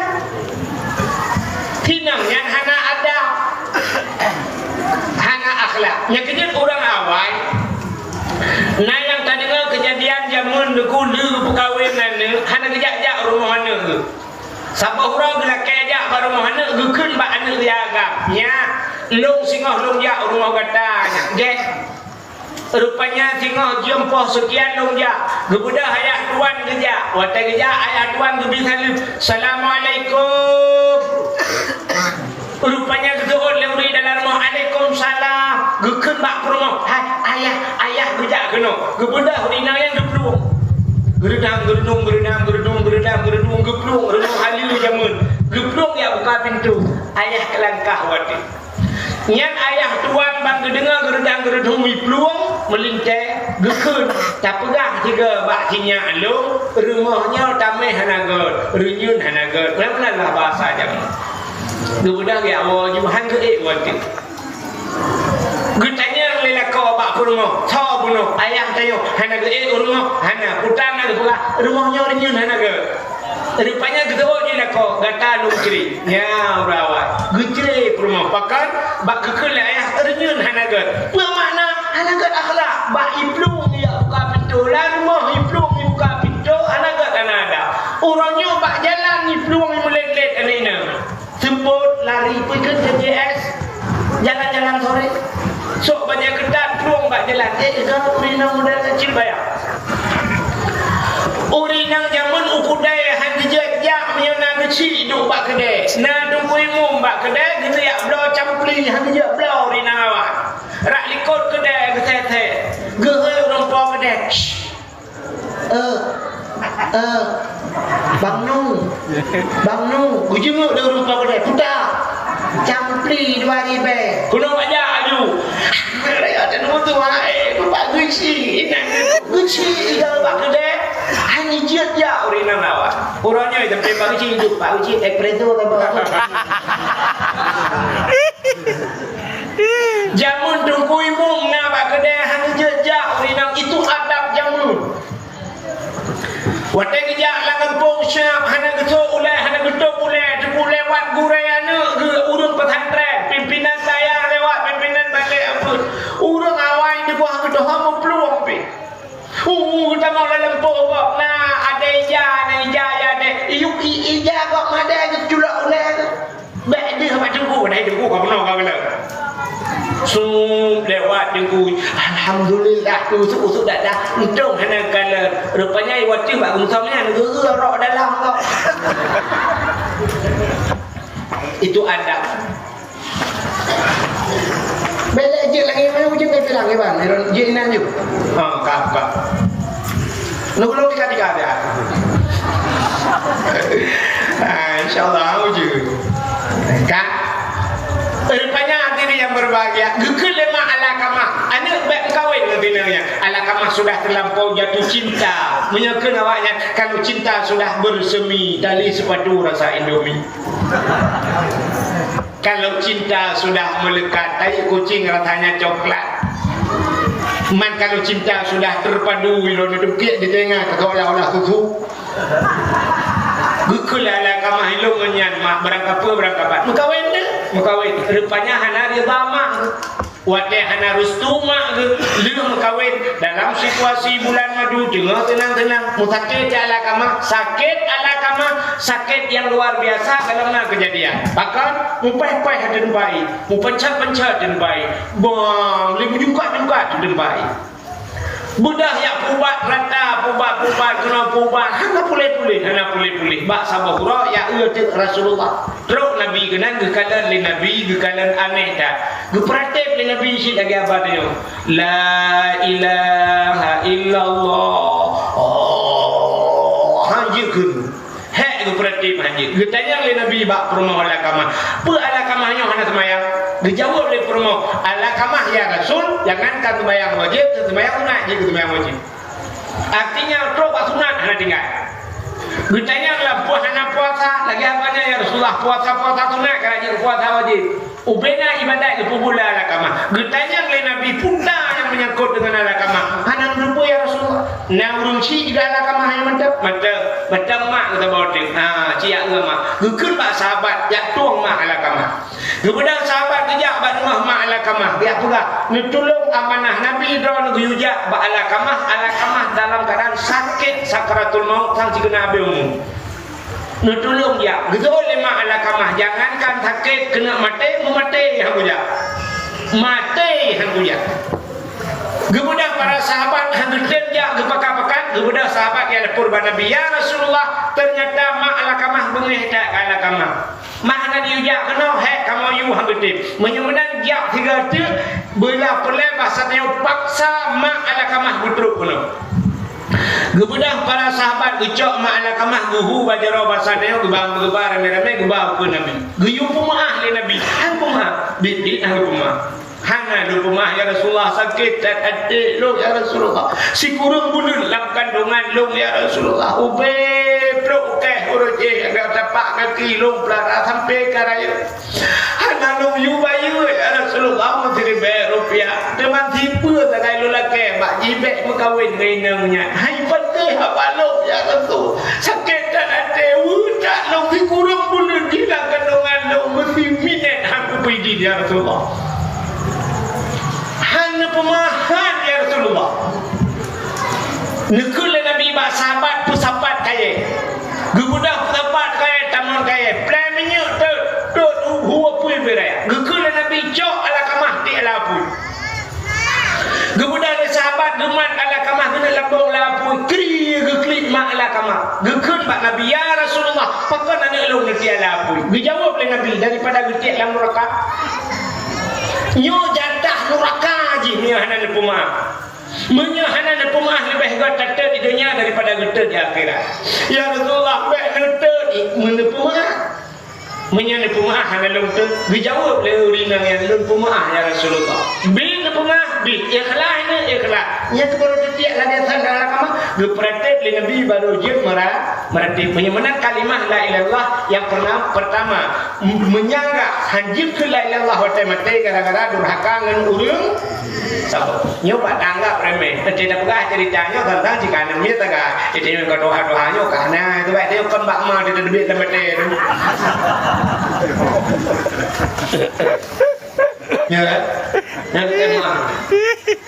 Si inong nyan hana adab, hana akhlak." Nyang keujeuet ureueng awai, na nyang tadeungoe keujadian jameun Teungku lheueh geupeukawen aneuk, hana geujak-jak rumoh aneuk geuh. Saboh uroe geulakèe jak bak rumoh aneuk, geukheun bak aneuk geuh agam, "Nyak, lôn singoh lôn jak u rumoh gata, nyak." Gèt. Rupanya singoh jeuem poh seukian lôn jak, geubeudôh ayah tuan geujak. Watèe geujak, ayah tuan geubi saleuem, "Assalamualaikum." Rupanya geuseuôt lé ureueng dalam rumoh, "Alaikumsalam." Geukheun bak peurumoh, "Hai, ayah, ayah geujak keunoe." Geubeudôh ureueng inong nyan geuplueng. Geureudam, geureudong, geureudam, geureudong, geureudam, geureudong, geuplueng, rumoh haleue jameun. Geuplueng jak buka pintoe. Ayah teulangkah watèe. Nyan ayah tuan ban geudeungoe geureudang-geureudong iplueng meulintèe, geukheun, tapeugah sigoe bak si nyak lôn, rumoh nyoe tamèh hana göt, reunyeun hana göt. Pelan-pelan lah bahasa jameun. Geubeudôh geuwoe ju han geuék watèe. Geutanyong lé lakoe bak peurumoh, "Soe bunoe?" Ayah tanyoe, "Hana geuék u rumoh?" "Hana." Peue tan na geupeugah, "Rumoh nyoe reunyeun hana göt." Rupanya geuseuôt jih lakoe, "Gata lôn cre." Nyan ureueng awai. Geucre peurumoh. Pakon? Bak geukheun lé ayah, reunyeun hana göt. Peue makna hana göt akhlak? Bak iplueng jak buka pintoe. Lam rumoh iplueng jibuka pintoe, hana göt hana adab. Uroe nyoe bak jalan iplueng jimeulét-lét aneuk inong. Seupôt lari peukeue T J S, jalan-jalan sore. Sok bajèe keutat plueng bak jalan, eh, ka ureueng inong model keucil baya. Ureueng inong jameun u keudè han jijak-jak meunyoe na geuchik duek bak keudè. Na Teungku Imum bak keudè, geujak bloe campli, han jijak bloe ureueng inong awai. Rak likot keudè geusèe-sèe. Geuhôi ureueng po keudè. "Eh, eh, Bang Nu, Bang Nu," geujeuet lé ureueng po keudè, "Puta, campli dua ribèe." Keunoe bajak aju. Raya teuh mutu, hai, Bapak Guci. Guci iga bak keudè, han jijeuet jak ureueng inong awai. Uroe nyoe sampoe Pak Guci iduek, Pak Guci espresso saboh. Jameun Teungku Imum na bak keudè han jijak ureueng inong, itu adab jameun. Watèe geujak lam gampông siap, hana geusôk ulèe, hana geutôp ulèe, teupeu lewat gurèe aneuk geuh ureueng pesantren, pimpinan sayang lewat, pimpinan balèe apeuet. Ureueng awai teungoh geudoho meuplueng pih. Uh, geutamong lam lampôh gob na, ada ija, na ija, ya, ada. Iyup i-, ija gob madé geuculok ulèe tu. Bèk deuh bak teungku, padahai teungku ka peunoh ka galak. Sup lewat teungku. Alhamdulillah, usut-usut dak dah. Untông hana galak. Rupanya iwa teuh bak geumeusom nyan, geurok dalam gob. Itu adab. Bèk lé Cek lagi mana ujian kau bilang, Iban? Iron, je inan ju. Ha, kap, kap. Nunggu-nunggu tiga-tiga dia. Ha, insya Allah, ujian. Kak. Rupanya hadirin yang berbahagia, geukheun lé mak Alqamah. Aneuk bèk meukawen ngon inong nyan. Alqamah sudah terlampau jatuh cinta. Meunyoe kheun awaknyan, kalau cinta sudah bersemi, tali sepatu rasa Indomie. Kalau cinta sudah melekat, tai kucing rasanya coklat. Man kalau cinta sudah terpadu, ilôn deupiek di teungoh, seolah-olah susu. Geukheun lé Alqamah, ilôn ngon nyan, mak, barangkapeue, barangkapat. Meukawen deh, meukawen. Rupanya hana ridha mak. Watèe hana restu mak geuh, lheueh meukawen dalam situasi bulan madu, teungoh teunang-teunang, meusakét cit Alqamah, sakét Alqamah, sakét nyang luar biasa dalam na keujadian. Pakon? Mupèh-pèh ateueh teumpat ie, mupencet-pencet ateueh teumpat ie. Bang, lé meujungkat-jungkat ateueh teumpat ie. Beudoh jak peuubat rata, peuubat-peuubat, keunoe peuubat, hana puléh-puléh, hana puléh-puléh. Bak saboh uroe jak eu teuk Rasulullah. Trok Nabi keunan geukalon lé Nabi, geukalon aneh that. Geupeuratéb lé Nabi cit lagèe haba tanyoe. La ilaha illallah. Oh, hanjeuet kheun. Hék geupeuratéb hanjeuet. Geutanyong lé Nabi bak peurumoh Alqamah, "Peue Alqamah nyoe hana seumayang?" Geujaweueb lé peurumoh, "Alqamah, ya Rasul, jangankan seumayang wajéb, seumayang sunat jih keu seumayang wajéb." Artinya, trok bak sunat hana tinggai. Geutanyong lom, "Peue hana puasa?" Lagèe haba nyan, "Ya Rasulullah, puasa-puasa sunat ka laju puasa wajéb." Ubena ibadat geupeubuet lé Alqamah. Geutanyong lé Nabi peue nyang meunyangkot deungon Alqamah. "Hana neuteupeue, ya Rasulullah." "Na ureueng chik di Alqamah nyang mantap?" "Mantap." "Mantap mak," geutanyong. "Ha, cit jak eu mak." Geukheun bak sahabat, jak tueng mak Alqamah. Geubeudôh sahabat geujak bak rumoh mak Alqamah, geujak peugah, "Neutulông amanah Nabi droeneuh geuyue jak bak Alqamah, Alqamah dalam keuadaan sakét sakaratul maut sang sigeuna abéh umu." Neutulông jak, geuseuôt lé mak Alqamah, jangankan sakét keuneuk maté, meumaté han geujak. Maté han geujak. Geubeudôh para sahabat han geutem jak geupakat-pakat, geubeudôh sahabat jak lapor bak Nabi, "Ya Rasulullah, teunyata mak Alqamah beungéh that keu Alqamah." Mak hana geuyue jak keunoe, hék kamoe yue han geutem. Meunyoe meunan jak sigoe teuk, beulah peureulèe basa tanyoe paksa mak Alqamah geutrok keunoe. Geubeudôh para sahabat geucok mak Alqamah geuhu bak jaroe basa tanyoe, geuba, geuba ramé-ramé geuba ukeue Nabi. Geuyue peumeu'ah lé Nabi, han peumeu'ah, biet-biet han geupeumeunang. Hana lôn peumeu'ah, ya Rasulullah, sakét that até lôn, ya Rasulullah. Sikureueng buleuen lam kandongan lôn, ya Rasulullah. Ubé plôk kèh uroe jéh, tapak gaki lôn peulara sampoe ka rayeuk. Hana lôn yue bayeue, ya Rasulullah, meusiribèe rupiah. Teuma sipeue sagai lôn lakèe bak jih bèk meukawen ngon inong nyan. Hai patéh haba lôn, ya Rasul. Sakét that até, weueh that lôn, sikureueng buleuen jih lam kandongan lôn, meusiminan han kupeue idin, ya Rasulullah. Han neupeumeu'ah, ya Rasulullah. Neukheun lé Nabi bak sahabat peusapat kayèe. Geubeudôh peusapat kayèe, tamong kayèe. Plèh minyeuk teuh, teuh hu apui beuraya. Geukheun lé Nabi cok Alqamah di alah apui. Geubeudôh lé sahabat geumat Alqamah keuneuk lambong lam apui. Kri geuklik mat Alqamah. Geukheun bak Nabi, "Ya Rasulullah, pakon aneuk lôn neutiek lam apui?" Geujaweueb lé Nabi, "Daripada geutiek lam nuraka." Nyoe jatah nuraka jih meunyoe hana neupeumeu'ah. Meunyoe hana neupeumeu'ah leubeh göt tatot di donya daripada geutot di akhirat. "Ya Rasulullah, bèk neutot," meuneupeumeu'ah. Meunyoe neupeumeu'ah hana lôn teuh, geujaweueb lé ureueng inong nyan, "Lôn peumeu'ah, ya Rasulullah." Bit neupeumeu'ah, bit. Ikhlas nyoe, ikhlas. Nyan teuma lôn teutiek lagèe sandal Alqamah, geupeuratéb lé Nabi barô jeuet meura-, meuratéb. Meunyoe meunan kalimah la ilaha illallah nyang pernah pertama, m-, meunyanggah hanjeuet keu la ilaha illallah watèe maté gara-gara durhaka ngon ureueng saboh. Nyoe bak tanggap remeh. Teuntèe tapeugah ceurita nyoe teuntang jika aneuk miet taga. Teuntèe nyoe ka tuha-tuha nyoe ka na. Teuba teuh kon bak ma teuh teubiet lam batèe tu. Ya kan? Nyan tema.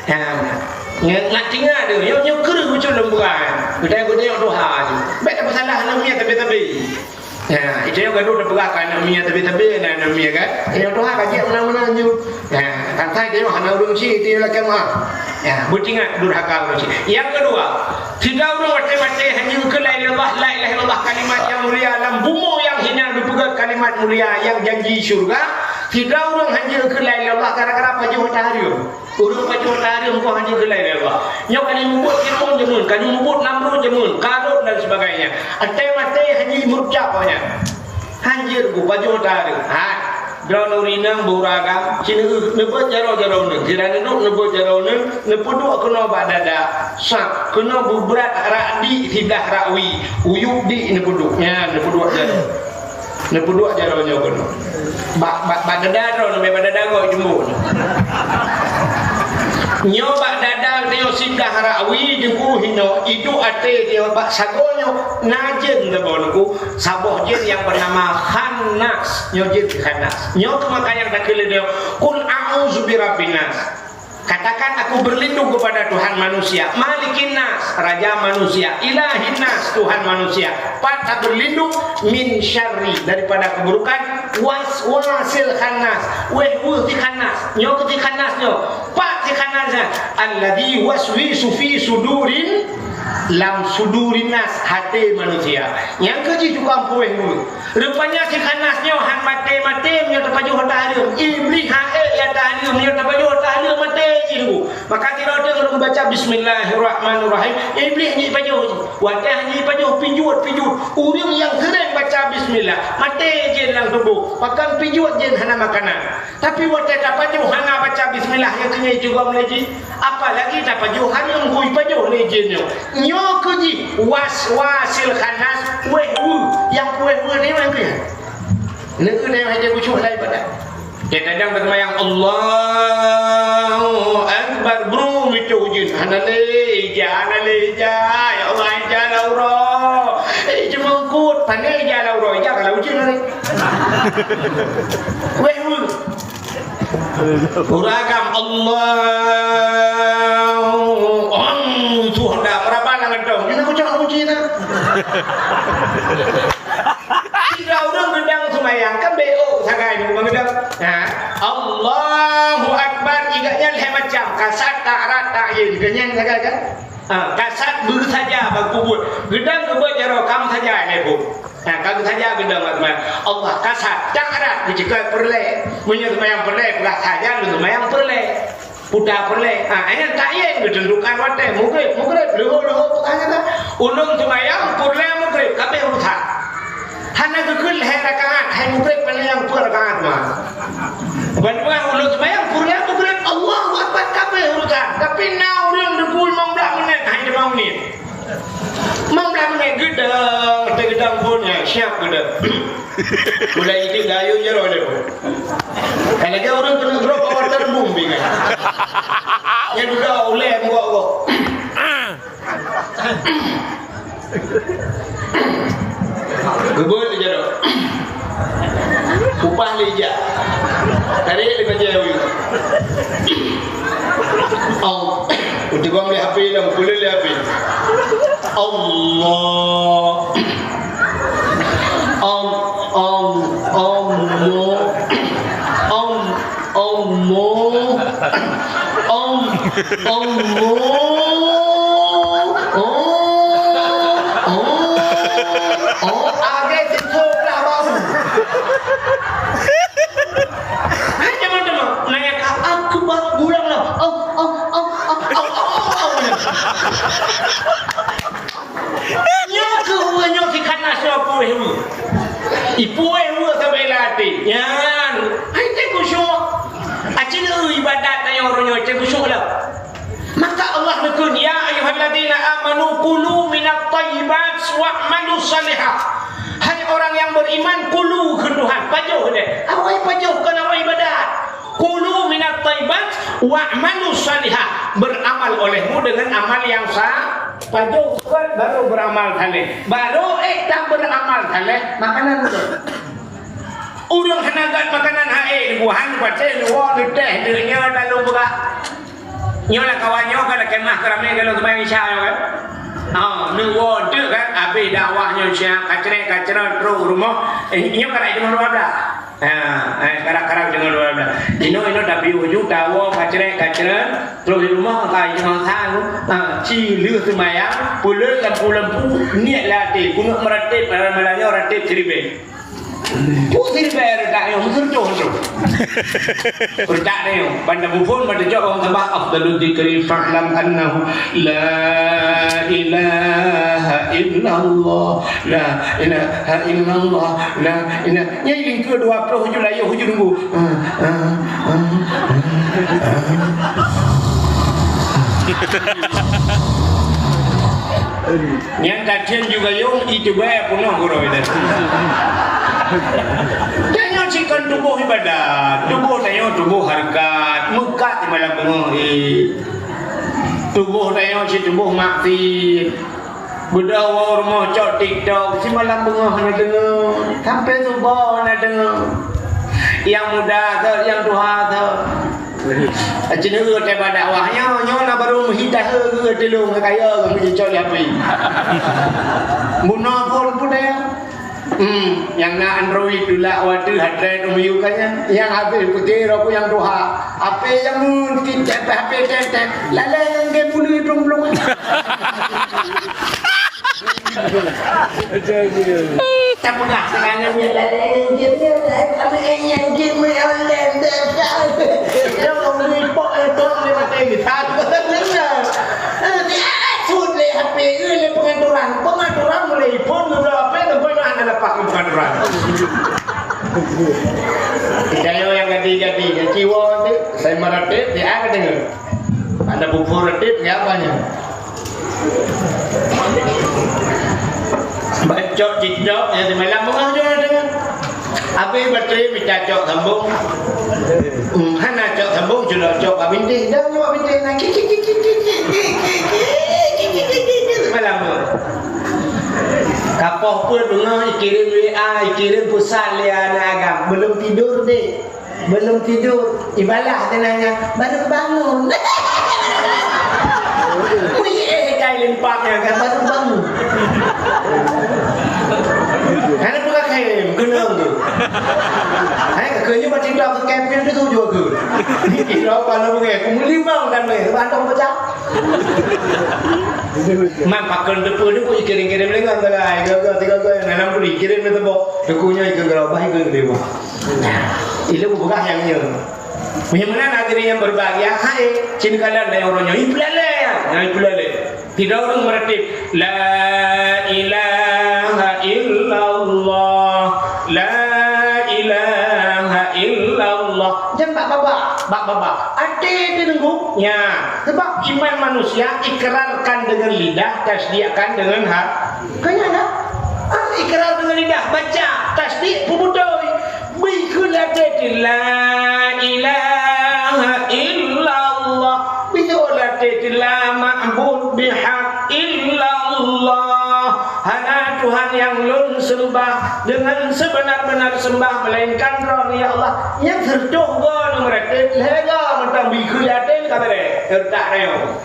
Ya. Nyoe nak tinggal tu. Nyoe, nyoe kreueh ucul lom bukan. Geutanyoe, geutanyoe tuha tu. Bèk tapeusalah aneuk miet tabe-tabe. Ya, itu yang gaduh tepeugah kan aneuk miet tabe-tabe, na aneuk miet kan. Yang tuha ka jeuet meunan-meunan ju. Ya, kan sai tengok hana ureueng chik itu yang lakèe meu'ah. Ya, beutingat durhaka ureueng chik. Yang kedua, sidroe ureueng watèe maté hanjeuet keu la ilaha illallah, la ilaha illallah kalimat yang mulia lam bumoe yang hina geupeugah kalimat mulia yang janji syurga. Sidroe ureueng hanjeuet keu la ilaha illallah gara-gara Pajoh hareuem. Ureueng pajoh hareuem keuh hana geulai lé Allah. Nyoe ka mubuet Fir'aun jameun, ka mubuet Namrud jameun, Karun dan sebagainya. Até maté hana murtad awaknyan. Hanjeuet ku pajoh hareuem. Ha. Droeneuh ureueng inong beuhura agam, sineuk neubeuet jaroe-jaroe neuh. Sira neuduek neubeuet jaroe neuh, neupeuduek keunoe bak dada. Sa, keunoe beubrat rak di sidah rak wie. Uyueb di neupeuduek. Nyan, neupeuduek jaroe. Neupeuduek jaroe nyoe keunoe. Bak, bak, bak dada droe, leubeh bak dada goe jumbo nyoe. Nyoe bak dada nyoe sidah rak wie jeuku hinoe, iduek até nyoe bak sagoe nyoe na jén saboh nyoe, saboh jén nyang beunama Khannas. Nyoe jén Khannas. Nyoe keuh maka nyang takheun lé nyoe, "Qul a'udzu birabbin nas." Katakan, "Aku berlindung kepada Tuhan manusia, Malikin Nas, Raja manusia, Ilahin Nas, Tuhan manusia." Pat taberlindung, "min syarri," daripada keburukan, "waswasil khannas," wéh weueh si khannas. Nyoe keuh si khannas nyoe. Pat si khannas nyan, "alladzi waswisu fi sudurin," lam sudurin nas, até manusia. Nyang keuh jih tukang puwéh weueh. Rupanya si khannas nyoe han maté-maté meunyoe tapajoh ata hareuem. Iblih han ék ata hareuem meunyoe tapajoh ata hareuem, maté jih nunggu. Maka sidroe teuk ureueng baca bismillahirrahmanirrahim, iblih jipajoh jih. Watèe jipajoh pijuet-pijuet. Ureueng nyang seuréng baca bismillah, maté jén lam tuboh. Pakon pijuet jén hana makanan. Tapi watèe tapajoh hana baca bismillah, nyan keuh nyan jigom lé jih. Apalagi tapajoh hareuem, kui pajoh lé jén nyoe. Nyoe keuh jih waswasil khannas, wéh weueh. Nyang wéh weueh nyoe nyang keuh nyan. Nyoe keuh nyan hana khusyuk dalam ibadat. Kadang-kadang seumayang, Allahu Akbar, bru meucok jén. Hana lé ija, hana lé ija. Ya Allah, ija lam uroe. Eh, cuma eungkôt, pane ija lam uroe, ija ka lam ujeuen hari. Wéh weueh. Ureueng agam, Allahu Akbar. Sudah, meuraba lam gantong. Nyoe na kucok kunci na. Sidroe ureueng geudong seumayang, kan B O sagai nyoe geudong. Ha. Allahu Akbar, iga nyan lhèe macam. Kasat, ta'rad, ta'yin. Geunyan sagai kan? Ha, kasat beusaja bak kubuet. Geudong keubeut jaroe, ka meusaja lé buet. Ha, ka meusaja geudong bak seumayang. Allah kasat, ta'rad, meuceukai peureulèe. Meunyoe seumayang peureulèe, peugah saja lôn seumayang peureulèe. Puta peureulèe. Ha, nyan ta'yin geuteuntukan watèe. Mugrib, mugrib, leuhô, leuhô, peugah nyan. Ulôn seumayang peureulèe mugrib, ka abéh urusan. Hana geukheun lhèe rakaat, hai mugrib, pane nyang peuet rakaat mah. Ban ulôn seumayang peureulèe mugrib, Allahu Akbar, ka abéh urusan. Tapi na ureueng teupeue limong blah minèt, hai limong minèt. Limong blah minèt geudong, teugeudong phôn nyan, siap geudong. Mulai itik dayueng jaroe lé. Ka lagèe ureueng keuneuk drop waterboom bingai. Nyan dudoe ulèe muwak-wok. Geubeuet lé jaroe. Upah lé ija. Tarek lé bajèe uyueng. Au. Uteugom lé H P lom, kulét lé H P. Allah. Om, om, om, mo. Om, om, mo. Om, om, mo. Oh, oh, oh. Agak sikok lah bau. Hai, teman-teman, nanya ka aku ba-, bulang lah. Oh, oh, oh. Nyoe keuh ureueng nyoe si Khannas nyoe puwéh weueh. Ipuwéh weueh sabe lam até. Nyan, hai teuh khusyuk. Aci lé ibadat tanyoe uroe nyoe teuh khusyuk lom. Maka Allah neukheun, "Ya ayyuhalladzina amanu kulu minat thayyibat wa'malu shalihah." Hai orang yang beriman, kulu kheun Tuhan, pajoh deh. Awai pajoh kon awai ibadat. Kulu minat thayyibat wa'malu shalihah. Beramal olehmu dengan amal yang sa-, pajoh kon baru beramal saleh. Baru ék taberamal saleh, makanan beutôi. Ureueng hana gét makanan hase, buhan pacé, luwa, leuteh, deunyoe lalu beurah. Nyoe lam kawan nyoe kan lakèe meuh keuramé golom seumayang Isya nyoe kan. Ha, neuwoe teuk kan, abéh dakwah nyoe siat, kacrek-kacrek trok rumoh. Eh, nyoe kan jeuem dua blah. Ha, eh, karab-karab jeuem dua blah. Inoe-inoe tapi uju tawoe kacrek-kacrek trok di rumoh ka jeuem sa tu. Ha, ci lheueh seumayang, peuleuen lampu-lampu, niet lam até, keuneuk meurateb, malam nyoe rateb siribèe. Pu siribèe reutak nyoe, meuseureutoh tu. Reutak nyoe, ban na buphon, ban teucok bak sabah, afdalu dzikri fa'lam annahu la ilaha illallah, la ilaha illallah, la ilaha. Nyan lingkeu dua ploh ujoe layôh ujoe nunggu. Nyan tatheun ju gayong, iteubai peunoh gurôi tadi. Tanyoe cit kon tuboh ibadat, tuboh tanyoe tuboh hareukat, meukat di malam beungoh, eh. Tuboh tanyoe cit tuboh maksiet. Beudôh woe rumoh cok TikTok, simalam beungoh na deungoe, sampai suboh na deungoe. Nyang muda thot, nyang tuha thot. Ceuneuk teuba dakwah nyoe, nyoe na barô meuhita he geu tilong kaya geu meucok di api. Bunoe phon pun daya. Hmm, nyang na Android tulak watèe harddisk meuyueb ka nyan. Nyang habéh putéh rokok nyang tuha. H P nyang mun titep H P tep-tep. Lalai ngon game bulu dong blong. Tapeugah sekarang ni lalai ngon game ni, lalai ngon game ni online dah. Yang ngomong ipok itu ni mati kita. Sut lé H P, eh, lé pengaturan. Pengaturan mulai iphon, ngeubloe H P, sampai mana lepas pengaturan. Saya yang gadi-gadi, yang ciwa tu, saya meratip, dia ada dengar. Ada buku ratip, dia apa nya? Bacok cicok, yang semalam mengah juga dengar. Habéh baterai mita cok sambung. Hmm, hana cok sambung, jeuet cok bak bintéh. Dan bak bintéh na kik, kik, kik. Malam tu. Kapoh pun beungoh, ikirém W A, ikirém pesan lé aneuk agam. Belum tidur deh. Belum tidur. Ibalah keunan nyan, baru bangun. Wih, eh, kai limpah nyan kan, baru bangun. Hana peugah khem, keunong tu. Hai, keunong macam tu, aku khem tu tu jua ke. Kira apa nama ke? Aku meulimang kan, weh. Bantong pecah. Man pakon teupeu tu, ikirém-kirém lé ngon galai. Gaga, tiga gaga, enam puluh, ikirém lé tebok. Teukui nyoe ikirém galai, bah ikirém lé wah. Nah, ilmu peugah nyang nyoe. Meunyoe meunan hadirin yang berbahagia, hai, cit kalon lé uroe nyoe, ipeulalé, ya, nyang ipeulalé. Tidak ureueng meratip, la ilaha illallah, la ilaha illallah. Jangan bak babah, bak babah. Até teuneuk, ya. Sebab iman manusia ikrarkan dengan lidah, tasdikkan dengan ha-, Kan nyan, ah, ikrar deungon lidah, baca, tasdik, peubeutôi. Bri kheun lam até teuh, la ilaha illallah. Bri kheun lam até teuh, la ma'bud bihaq illallah. Hana Tuhan nyang lôn seumbah deungon seubeuna-beuna seumbah meulainkan Droe, ya Allah. Nyang seureutôh goe nyoe meuratéb, lhée goe mantong bri kheun lam até teuh ka béré, teutak rayeuk.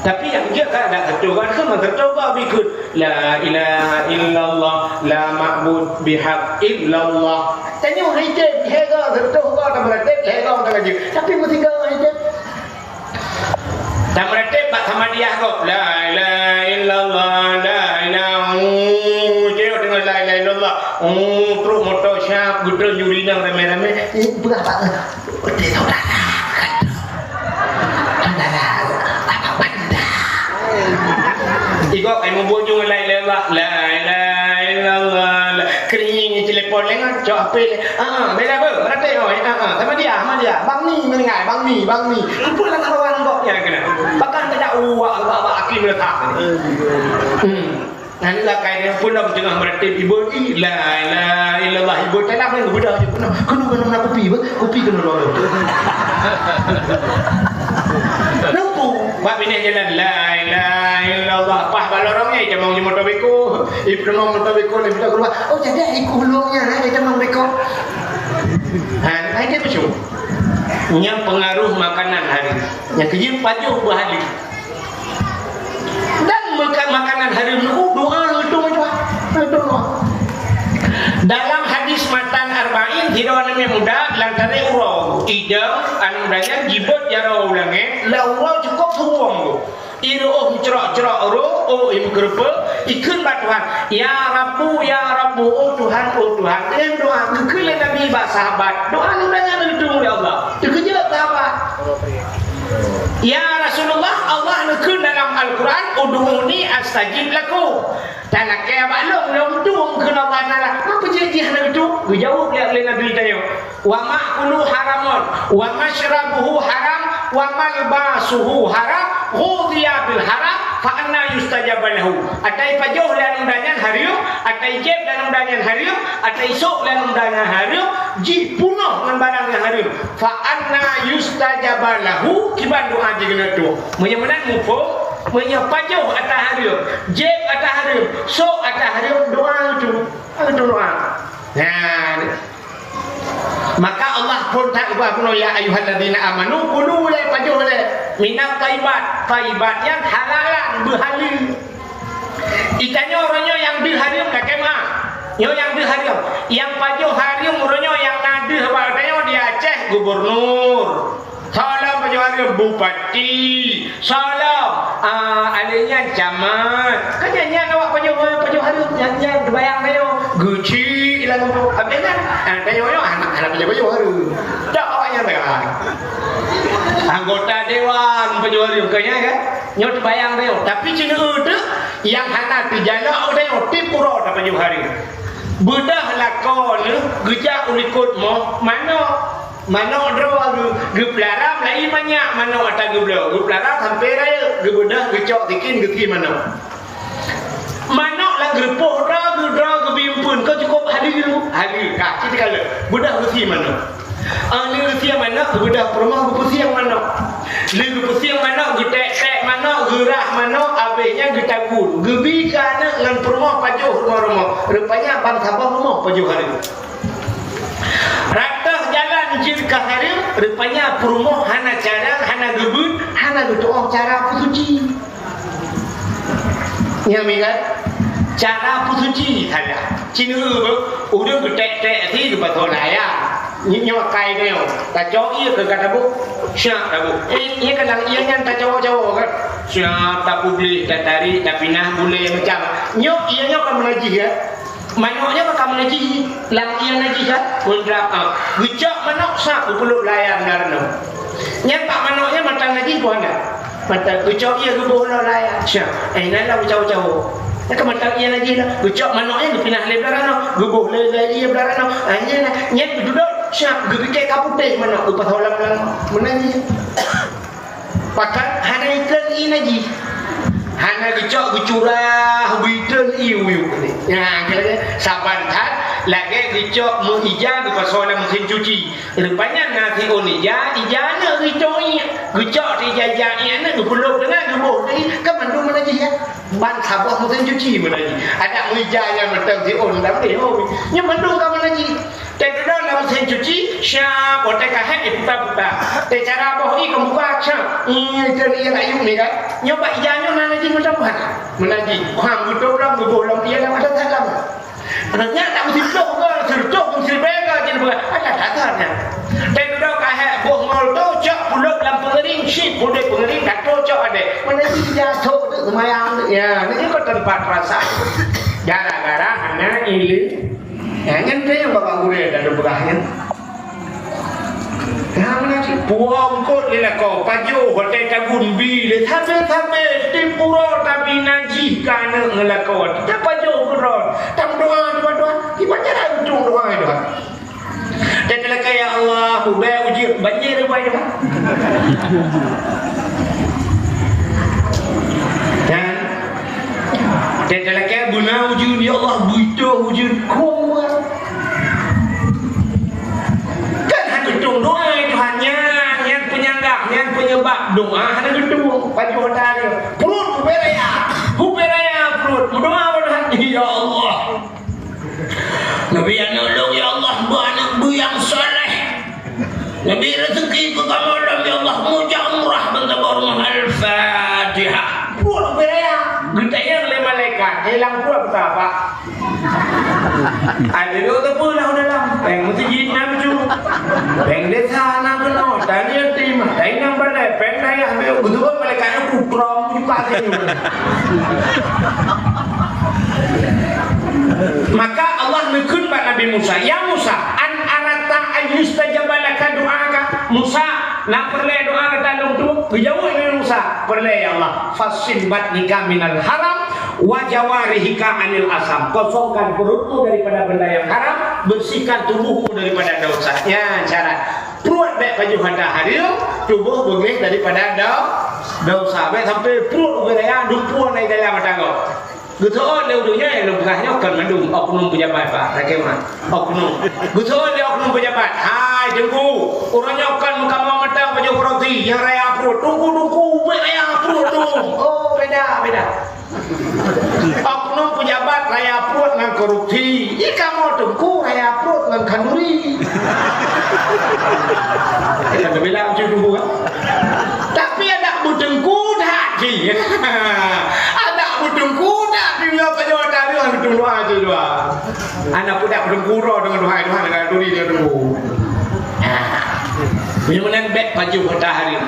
Tapi nyang jeuet ka dak teutobat, keu mantong teutobat bikheun, "La ilaha illallah, la ma'bud bihaq illallah." Tanyoe hai tem, lhée goe, seureutôh goe tameuratéb, lhée goe tameuratéb. Tapi meusigoe hai tem. Tameuratéb bak samadiyah gob, "La ilaha illallah, la ilaha," cok deungon "La ilaha illallah." Oh, trok moto siap, geutreun juri nang ramé-ramé. Eh, peugah bak, "Beutôi saudara." Bandara, apa bandar? Igob ai mubuet ju la ilaha illallah, la ilaha illallah, la, kering telepon lengan, cok H P le. Ah, ah, beda apa? Berarti, oh, ah, ah, sama dia, sama dia. Bang Ni mendengar, Bang Ni, Bang Ni. Apa lah kawan kau yang kena? Bahkan tidak uak, uak, uak, akhir meletak. Hmm. Nyan lah kai dia pulang tengah meuratéb ibu ni, la ilaha illallah, ibu dalam ni bedah je kena, kena, kena, kena kupi, apa? Kupi kena lalu. Nampu, bak binéh jalan, la ilaha illallah, pah bak lorong ni, itamong di motor beko, itamong motor beko, ni kita keluar, oh, jadi ikut lorong ni, itamong beko. Ha, ada tu. Nyang pengaruh makanan hari. Nyang kejut pajoh buah hari. Dan maka-, makanan hareuem nyoe doa, doa, doa. Dalam hadis matan arba'in, sidroe aneuk muda lantaran uroe, idong aneuk muda nyan jibot jaroe u langét, lam uroe cukôp suwong tu. Iroh meucrok-crok roh, oh, imeukeureupeue, ikheun bak Tuhan, "Ya Rabbu, ya Rabbu, oh Tuhan, oh Tuhan." Nyan doa, geukheun lé Nabi bak sahabat. Doa nyan ureueng nyan neudong lé Allah. Teukeujot sahabat. "Ya Rasulullah, Allah neukheun dalam Al-Quran, 'Ud'uni astajib lakum.'" Talakée bak lôn, lôn dong kheun Allah Taala. Mapa jih, jih hana geudong? Geujaweueb lé, lé Nabi tanyoe. "Wa ma'kuluhu haramun, wa masyrabuhu haram, wa malbasuhu haram, ghudhiya bil haram, fa anna yustajabu lahu?" Atai pajoh lé aneuk muda nyan hareuem, atai jieb lé aneuk muda nyan hareuem, atai sôk lé aneuk muda nyan hareuem, jih peunoh ngon barang nyang hareuem. Fa anna yustajabu lahu, kiban doa jih keuneuk tueng. Meunyoe meunan muphom, meunyoe pajoh ata hareuem, jieb ata hareuem, sôk ata hareuem, doa tu, tu doa. Nah, maka Allah phon that ubah bunoe, "Ya ayyuhalladzina amanu kulu," lé pajoh lé, "minat thayyibat." Thayyibat nyan halalan, beuhaleue. Itanyoe uroe nyoe nyang deuh hareuem lakée meu'ah. Nyoe nyang deuh hareuem. Nyang pajoh hareuem uroe nyoe nyang na deuh bak tanyoe di Aceh, gubernur. Soe lom pajoh hareuem? Bupati. Soe lom, ah, alèh nyan camat. Kan nyan, nyan awak pajoh, pajoh hareuem. Nyan, nyan teubayang tanyoe. Geuchik lalu. Abéh nyan, ah, tanyoe nyoe hana, hana pajoh-pajoh hareuem. Dak awak nyan teuka. Anggota dewan pajoh hareuem. Kan nyan kan? Nyoe teubayang tanyoe. Tapi ceuneuk teuk, nyang hana teujalok tanyoe, tiep uroe tapajoh hareuem. Beudôh lakoe neuh geujak u likot moh manok. Manok droe geu-, geupeulara meulayeue manyak manok ata geubloe. Geupeulara sampoe rayeuk, geubeudôh, geucok sikin, geusie manok. Manok lam geureupoh droe, geudroe, geubi eumpeuen, ka cukôp haleue, haleue, ka, cit ka lheueh. Beudôh geusie manok. Ah, lheueh geusie manok, geubeudôh peurumoh, geupeusieng manok. Lheueh geupeusieng manok, geutek-tek manok, geurah manok, abéh nyan geutagun. Geubi keu aneuk ngon peurumoh pajoh rumoh-rumoh. Rupanya ban saboh rumoh pajoh hareuem. Rata jalan jeuet ka hareuem, rupanya peurumoh hana cara, hana geubeuet, hana geutu'oh cara peusuci. Nyan mi kan? Cara peusuci salah. Cina beuh, ureueng geutek-tek si geupasoe layar. Nyoe, nyoe akai nyoe. Tacok ié keu ka taboh. Siap taboh. Eh, ié kan lam ié nyan tacok-cok kan. Siap tapublih, tatarik, tapinah, bulèe macam. Nyoe ié nyoe kan meunajih ya. Manok nyan ka meunajih, lam ié najih kan? Peundam, ah. Geucok manok sab geupeulop layar dalam. Nyan bak manok nyan mantong najih boh na. Mantong geucok ié geuboh lom layar. Sya, eh, nan lam cawo-cawo. Nyan ka mantong ié najih dah. Geucok manok nyan geupinah lé beurano, geuboh lé, lé ié beurano. Ah, nyan, nyan geududok, sya, geupike ka putéh manok, geupasoe lam, lam meunajih. Pakat hana ikheun ié najih. Hana geucok geucurah, beuitreun ié uyuek ni. Nyan, kira-kira saban that lagèe geucok meu ija geupasoe lam mesin cuci. Rupanya na siôn ija, ija na geucok ié. Geucok di ija-ija ié na geupeulop deungon geuboh tadi, kan mandum meunajih ya. Ban saboh mesin cuci meunajih. Adak meu ija nyang mantong siôn lam deh, oh. Nyan mandum ka meunajih. Teukeudong lam mesin cuci, siap, watèe ka hék iputa-puta. Teucara boh ié ka buka, siap. Ih, teuh ié rayeuk ni kan. Nyoe bak ija nyoe na najih mantong buhan. Meunajih, buhan geutob lom, geuboh lom ié lam ada that lam. Nyan tak meusiplôh ke, sireutôh ke, siribèe ke, jadi bukan. Ada that nyan. Teukeudong ka hék boh ngol tu, cok pulop lam peungeuring, sip pudeh peungeuring, ka tu cok adèe. Meunajih ija sôk tu seumayang tu. Ya, ni ke tempat rasa. Gara-gara hana ilé. Nyan, nyan teuh nyang Bapak Gurèe dak peugah nyan. Nyan meunan cit puwoe eungkôt lé lakoe, pajoh watèe tagun bi lé sabe-sabe, tiep uroe tabi najih keu aneuk ngon lakoe. Tapajoh keudroe, tameudoa dua-dua. Kiban cara untung doa dua. Teutalakèe, "Ya Allah, ubé ujeuen banjir ubé dua." Kan? Teutalakèe beuna ujeuen, "Ya Allah, beuitoh ujeuen." Kuat. Kan hana geutueng doa Tuhan nyan, nyan peunyanggah, nyan peunyeubab doa hana geutueng. Pajoh tadi, pruet ubé raya, ubé raya pruet. Meudoa bak Tuhan, "Ya Allah, neubi aneuk lôn, ya Allah, beu aneuk beu nyang saleh. Neubi rezeki keu kamoe lom, ya Allah, meujak umrah ban saboh rumoh." Al-Fatihah. Pruet ubé raya. Geutanyong lé malaikat, "Nyan lam pruet peue, Pak?" Ai, lé lôn teupeu lam dalam. Péng meuseujid na lucu. Péng desa na keunoe, dan yatim, dan inong balèe, péng dayah, beu geutuan malaikat nyan putroe, Maka Allah neukheun bak Nabi Musa, "Ya Musa, an aradta an yustajaba laka du'aka?" Musa, na peureulée doa gata lôn tuwoe? Geujaweueb Nabi Musa, "Peureulée, ya Allah. Fasil batnika minal haram wa jawarihika anil asam." Kosongkan perutmu daripada benda yang haram, bersihkan tubuhmu daripada dosa. Nyan cara. Pruet bék pajoh ata hareuem, tuboh beungéh daripada do-, dosa. Bék sampoe pruet ubé raya dumpeue na di dalam ata gob. Geuseuôt lé ureuëng nyoe, lôn peugah nyoe kon mandum oknum pejabat, Pak, lakée meunan. Oknum. Geuseuôt lé oknum pejabat, "Hai Teungku, ureuëng nyoe kon meukamoe mantong pajoh korupsi, nyang raya pruet. Teungku, Teungku, ubé raya pruet tu." Oh, beda, beda. Oknum pejabat raya pruet ngon korupsi, di kamoe Teungku raya pruet ngon khanduri. Kita bilang macam tu, kan? Tapi adak beuteungku that jih. Adak beuteungku that jih, nyoe pajoh ata hareuem, beuteungku doa jih doa. Anak budak beuteungku ro deungon doa, doa deungon khanduri dia tunggu. Meunyoe meunan bék pajoh ata hareuem.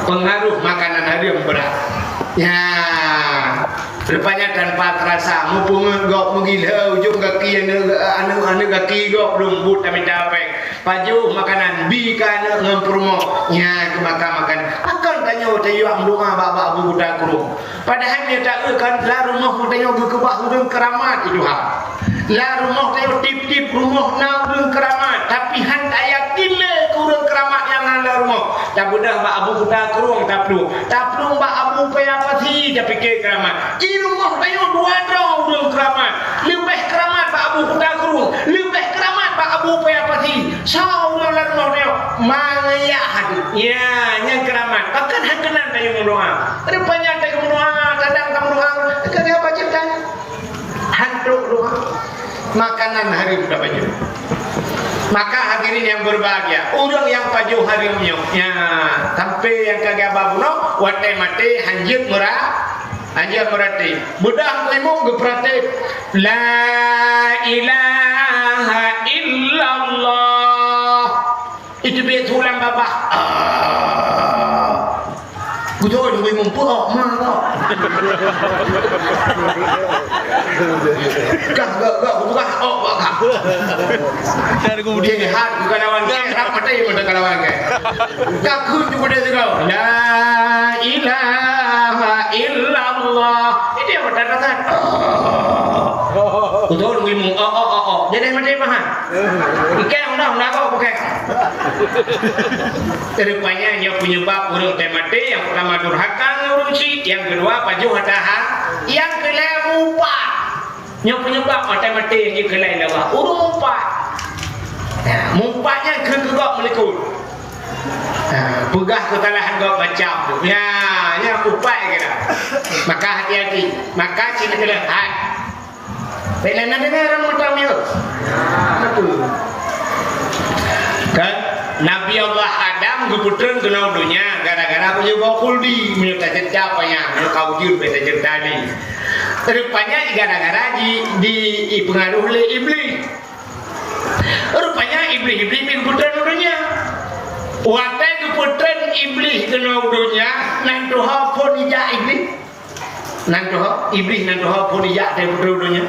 Pengaruh makanan hareuem brat. Ya. Rupanya tanpa terasa, meupeungeut gob meugila ujong gaki aneuk, aneuk, aneuk gaki gob leumbut tamita péng. Pajoh makanan bi keu aneuk ngon peurumoh. Nya, keu makan-makan. Akan tanyoe tayue meudoa bak, bak Abu Kuta Krueng. Padahai meunyoe taeu kan, lam rumoh tanyoe geukeubah ureuëng keuramat, i Tuhan. Lam rumoh tanyoe tiep-tiep rumoh na ureuëng keuramat, tapi han tayakin lé keu ureuëng keuramat nyang na lam rumoh. Tabeudôh bak Abu Kuta Krueng taplueng, taplueng bak Abu Paya Pasi tapike keuramat. Di rumoh tanyoe dua droe ureuëng keuramat, leubeh keuramat bak Abu Kuta Krueng, leubeh keuramat bak Abu Paya Pasi. Soe ureuëng lam rumoh tanyoe? Mangaya hadu. Ya, nyang keuramat. Bahkan han keunan tanyoe meudoa. Rupanya tanyoe meudoa, kadang ka meudoa, ka dia baca kan? Hantu doa. Makanan hareuem tapajoh. Maka hadirin yang berbahagia, ureuëng nyang pajoh hareuem nyoe, ya, sampai nyang ka gaba bunoe, watée maté hanjeuet meura-, hanjeuet meuratéb. Beudôh Teungku Imum geupeuratéb, "La ilaha illallah." Itu biet tulang babah. Ah. Beutôi, Teungku Imum, peue ôk ma kah? Kah, gak, gak, bukan ôk, gak, gak. Dia lihat, bukan lawan kek, rap mati, mata kalawan kek. Takut tu pada tu kau. La ilaha illallah. Ini yang mata kata. Beutôi, Teungku Imum, ôk, ôk, ôk, ôk. Jadi mati, paham? Ikan dah, dah kau pakai. Rupanya nyoe penyebab ureuëng teuh maté, nyang pertama durhaka ngon ureuëng syik, nyang keudua pajoh ata ha-, nyang keulhèe mupat. Nyoe penyebab maté-maté nyang jikeulai lé Allah. Ureuëng mupat. Nah, mupat nyan keu gob meulikot. Nah, peugah keusalahan gob macam tu. Ya, nyan mupat kira. Maka hati-hati. Maka sini kena hat. Bèk na deungoe ureuëng meutamiyueb. Betul. Kan? Nabi Allah Adam geupeutreun keunoe donya gara-gara beujiboh khuldi, meunyoe taceurita panyang, meunyoe ka ujeuen bèk taceurita lé. Rupanya gara-gara ji, di, jipeungaruh lé Iblih. Rupanya Iblih-Iblih pih geupeutreun donya. Watèe geupeutreun Iblih keunoe donya, nan tuha phon ijak Iblih. Nan tuha, Iblih nan tuha phon ijak teuh u donya.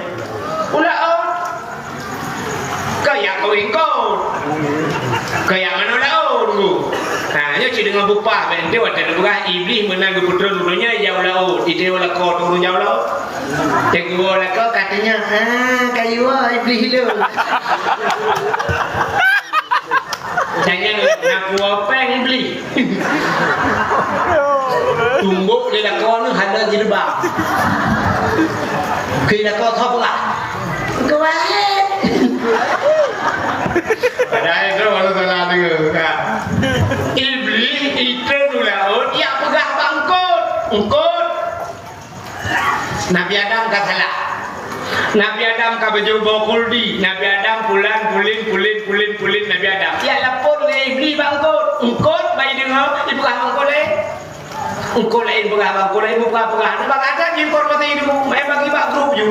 U laôt. Kaya kawin kot. Kaya manoe laôt, Bu. Ha, nyoe cit deungon bupah, bèk teuh watèe neupeugah Iblih meunan geupeutreun u donya, ijak u laôt. Iteuh lakoe turun jak u laôt. Teungoh lakoe katanya, "Ha, kayue Iblih lôn." Tanyong na kuah péng beli. Tumbok di lakoe nyoe hana jilbab. Keu lakoe tho peugah. Kuat. Padahai tu baru salah dengar, kan? Iblih itu dulu laut, ya peugah bak eungkôt. Eungkôt. Nabi Adam ka salah. Nabi Adam ka beujeuet boh khuldi. Nabi Adam pulan, pulin, pulin, pulin, pulin Nabi Adam. Ya lapor lé Iblih bak eungkôt. Eungkôt bai deungoe, ipeugah bak eungkôt laén. Eungkôt laén peugah bak eungkôt laén, peugah, peugah. Bak Adam jih informasi itu, main bagi bak grup ju.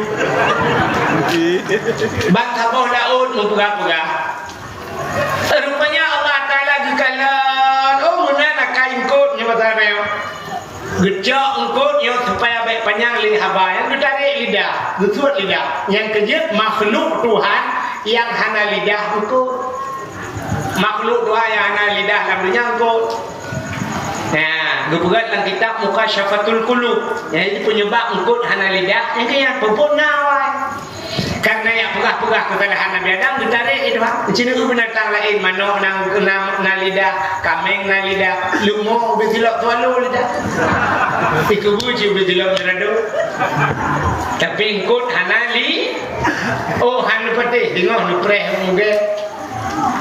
Bak saboh laôt meupeugah-peugah. Rupanya Allah Taala geukalon, oh, meunan akai eungkôt nyoe masa nyoe. Geucok eungkôt nyoe supaya bèk panyang lé haba, nyang geutarek lidah, geusuet lidah. Nyang keujeuet makhluk Tuhan nyang hana lidah eungkôt. Makhluk Tuhan nyang hana lidah lam donya eungkôt. Nah, geupeugah lam kitab Mukasyafatul Qulub. Nyang itu penyebab eungkôt hana lidah, nyang keu nyan peuphon na awai. Karena nyang peugah-peugah keusalahan Nabi Adam, geutarek itu, ha. Cit na binatang laén, manok na, na, na lidah, kaméng na lidah, leumo ubé silop swallow lidah. Ikeubeu cit ubé silop nyeurado. Tapi eungkôt hana li-, oh, hana patéh, teungoh neupreh mugée.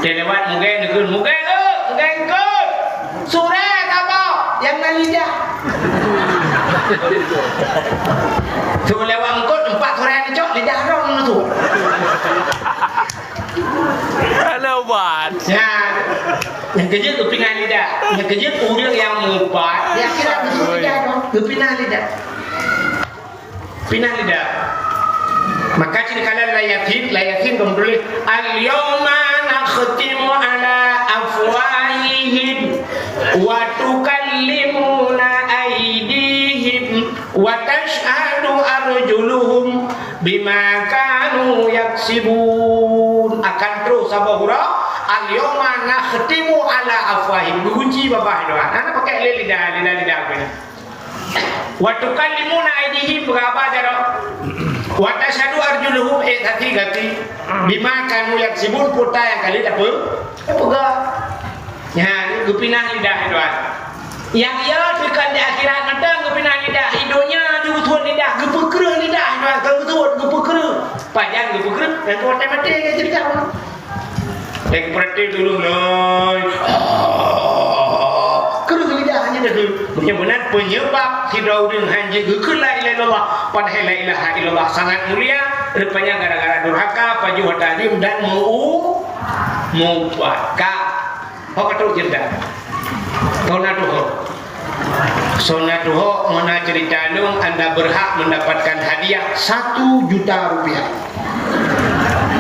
Teuh lewat mugée, neukheun, "Mugée, eh, mugée eungkôt! Surée saboh nyang na lidah!" Teuh lewat eungkôt, teumpat surée neucok, lidah droe neusut. Halo, Wan. Nyan, nyang keujeuet geupinah lidah. Nyang keujeuet ureueng nyang mupat, ya kira beutôi lidah droe, geupinah lidah. Pinah lidah. Maka cit kalon lam Yasin, lam Yasin ka meutuléh, "Al-yauma nakhtimu ala afwahihim wa tukallimuna aidihim wa tashhadu arjuluhum bima kanu yaksibun." Akan troh saboh uroe, "Al-yauma nakhtimu ala afwahihim." Geugunci babah doa. Hana pakai lé lidah, lidah-lidah apa. "Wa tukallimuna aidihim," peugah haba jaroe. "Wa tashhadu arjuluhum," eh, saksi gaki. "Bima kanu yaksibun," peue nyang ka lheueh tapeu-, tapeugah. Nyan, geupinah lidah, tuan. Nyang ya, teuka di akhirat mantong geupinah lidah. Di donya, geupeuteuet lidah, geupeukreueh lidah, tuan. Ka geupeuteuet, geupeukreueh. Pajan geupeukreueh, nyang watèe maté ka ceurita. Lagi perhati dulu, noi. Kreueh lidah hanya dah tu. Meunyoe meunan penyebab sidroe ureueng hana jeuet geukheun la ilaha illallah, padahai la ilaha illallah sangat mulia, rupanya gara-gara durhaka, pajoh hareuta diem dan meu-, meupakat. Ho ka trok ceurita. Ho na tuho. Soe na tuho, ho na ceurita lôn, anda berhak mendapatkan hadiah satu juta rupiah.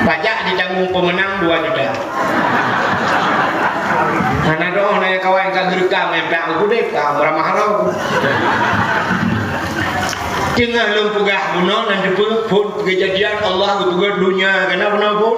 Pajak ditanggung pemenang dua juta. Hana doh na kawan ka geureukam, eh, pihak udép, ka meuramah haroh. Teungoh lôn peugah bunoe nan teupeu phon keujadian Allah geupeugöt donya, kana bunoe phon?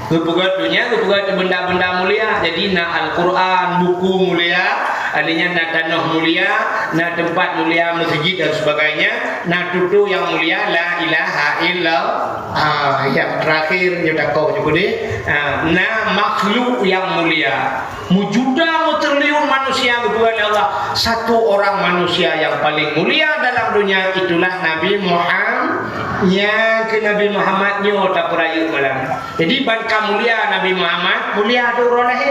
Geupeugöt donya, geupeugöt benda-benda mulia. Jadi na Al-Quran, buku mulia, alheuh nyan na tanoh mulia, na teumpat mulia, meuseujid dan sebagainya, na tutoe nyang mulia, la ilaha illallah. Ah, nyang terakhir nyoe takok nyoe keudeh. Ah, na makhluk nyang mulia. Meujuta meutriliun manusia geupeugöt lé Allah, satu orang manusia yang paling mulia dalam dunia itulah Nabi Muhammad. Nyang keu Nabi Muhammad nyoe tapeurayeuk malam. Jadi ban ka mulia Nabi Muhammad, mulia di uroe lahé.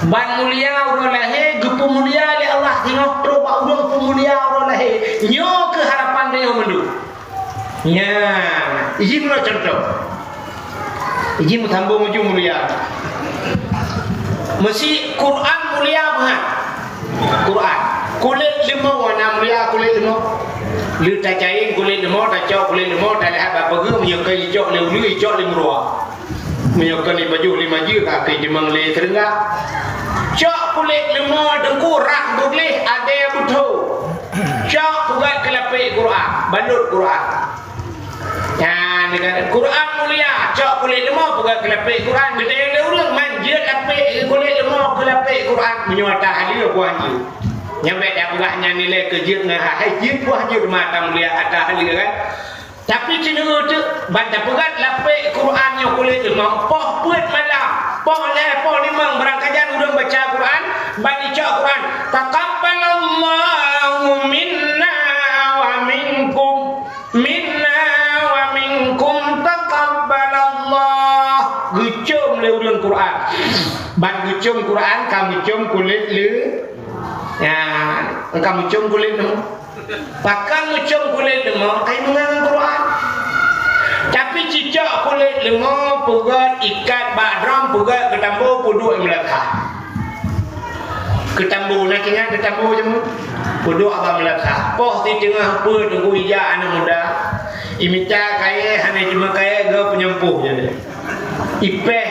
Ban mulia uroe lahé, geupeumulia lé Allah singoh trok bak ureueng peumulia uroe lahé. Nyoe keuh harapan tanyoe mandum. Nyan, iji meunoe cuntoh. Iji meusambông laju mulia. Meusi Quran mulia meuhat. Quran. Kulét leumo na mulia kulét leumo. Lheueh tacayeng kulét leumo, tacok kulét leumo, taleuhat bak peugeuh, meunyoe kon icok lé uleue, icok lé meuruwa. Meunyoe kon ipajoh lé majeue, ka keu jimang lé seureuga. Cok kulét leumo teungku rhah beugleh adé beutho. Cok peugöt keu lapék Quran, balot Quran. Nyan, Quran mulia, cok kulét leumo peugöt keu lapék Quran, geutanyong lé ureueng, "Man jeuet lapék kulét leumo keu lapék Quran?" Meunyoe ata haleue buah jeuet. Nyan bèk tapeugah nyan nilai keu jeuet ngon hai jeuet buah jeuet mata mulia ata haleue kan. Tapi ceuneuh teuk ban tapeugöt lapék Quran nyoe kulét leumo, poh peuet malam, poh lhèe, poh limong, beurangkajan ureueng baca Quran, ban icok Quran, "Taqabbalallahu minna wa minkum, minna wa minkum taqabbalallah." Geucôm lé ureueng Quran. Ban geucôm Quran, ka meucôm kulét lé-, ya, ka meucôm kulét leumo. Pakon meucôm kulét leumo, kai meungang Quran. Tapi cicok kulét leumo, peugöt ikat bak drom, peugöt keu tambo, peuduek meulakha. Keu tambo, na ingat keu tambo jameun? Peuduek bak meulakha. Poh siteungoh peuet teungku ija aneuk muda. Imita kayèe, hana teuma kayèe, geu peunyampôh jadi. Ipèh.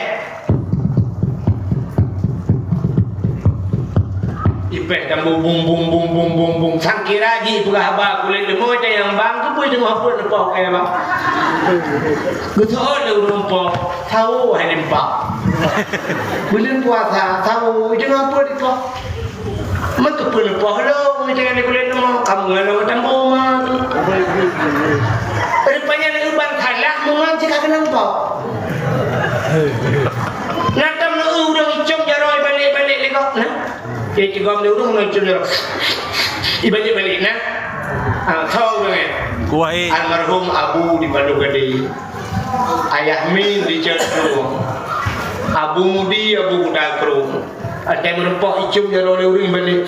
Ipèh. Peh tambu bung, bung, bung, bung, bung, bung. Sangkira jipeugah haba kulét leumô, nyang bang keupeue teungoh peuet neupoh kaya bang. Geuseuôt lé ureuëng poh, sawo hai limpa. Buleuen puasa, sawo, teungoh peuet neupoh. Meukeupeu neupoh lom, jangan kulét leumô, kamu ngon lom tambu ma. Rupanya lé uban salah, meungon cit ka keunong poh. Na tam lé ureuëng icong jaroe balek-balek lé kok, nah. Cit cigom lé ureuëng meungon icong jaroe. Ibalek-balek, nah. Ah, tho ureuëng, eh. Kuah, eh. Almarhum Abu di Padum Gade. Ayah Min di Cendrung. Abu Mudi, Abu Kuta Krueng. Até meureumpok icum jaroe lé ureuëng ibalek.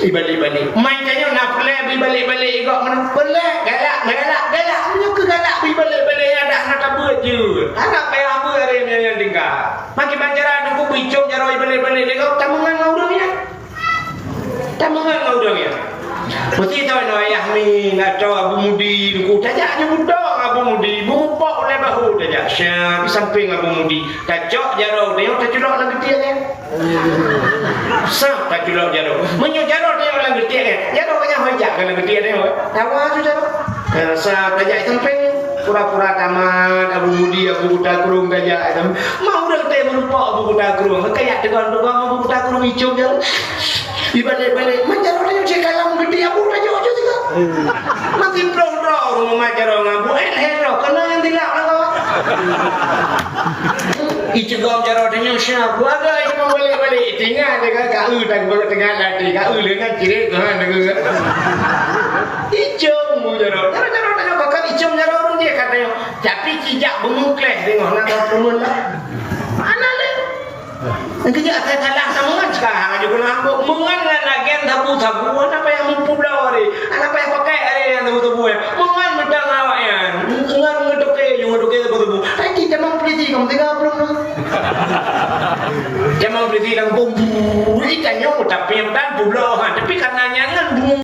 Ibalek-balek. Mai tanyoe na peureulée ibalek-balek igok meureumpok peureulée. Galak, na galak, galak. Meunyoe keu galak ibalek-balek nyan dak na tabeuet jeuet. Hana payah beuet aré nyan nyang tinggai. Makin bancara nunggu icum jaroe ibalek-balek igok tameungon ngon ureuëng nyan. Tameungon ngon ureuëng nyan. Meusti tahu nyoe Ayah Min atau Abu Mudi, nunggu tajak nyoe budong Abu Mudi, beumupok ulée bahu tajak. Siap, di samping Abu Mudi. Tacok jaroe, tayong taculok lam geutiek nyan. Sah taculok jaroe. Meunyoe jaroe tayong lam geutiek nyan, jaroe nyan hoi jak ka lam geutiek nyan. Tawa tu jaroe. Ya, sah tajak di samping. Pura-pura tamat, Abu Mudi, Abu Kuta Krueng tajak. Ma ureuëng teu meureumpok Abu Kuta Krueng. Kayak tegon-tegon Abu Kuta Krueng icum jaroe. Ibalek-balek, man jaroe tanyoe cit kalam geude Abu tanyoe cit juga. Makin droe-droe rumoh ma jaroe ngon Abu, eh, eh, droe, keunoe nyang tilak lah kau. Icegom jaroe tanyoe siap. Buat ada yang mau balik-balik. Tinggal dia kan, kak, eh, tak boleh tengah nanti. Kak, eh, dengan kiri, ha, dengan. Icong mu jaroe. Jaroe-jaroe tanyoe, bahkan icong jaroe ureuëng dia katanya. Tapi kijak beumukleh tengok, nak tahu pemen lah. Mana leh? Nyang keujak asai salah sama ngon cekah hang aju keunoe ambok. Meungon ngon agen sabu-sabu, hana payah mupu bloe aré, hana payah pakai aré nyang sabu-sabu nyan. Meungon meudang awak nyan, ngon ngeutoke, ngon ngeutoke sabu-sabu. Hai, di tamong polisi kamoe tinggai belom nyoe. Tamong polisi lam bom, buru, ikan nyoe, tapi nyang dan publoe, ha. Tapi karena nyan ngon buru.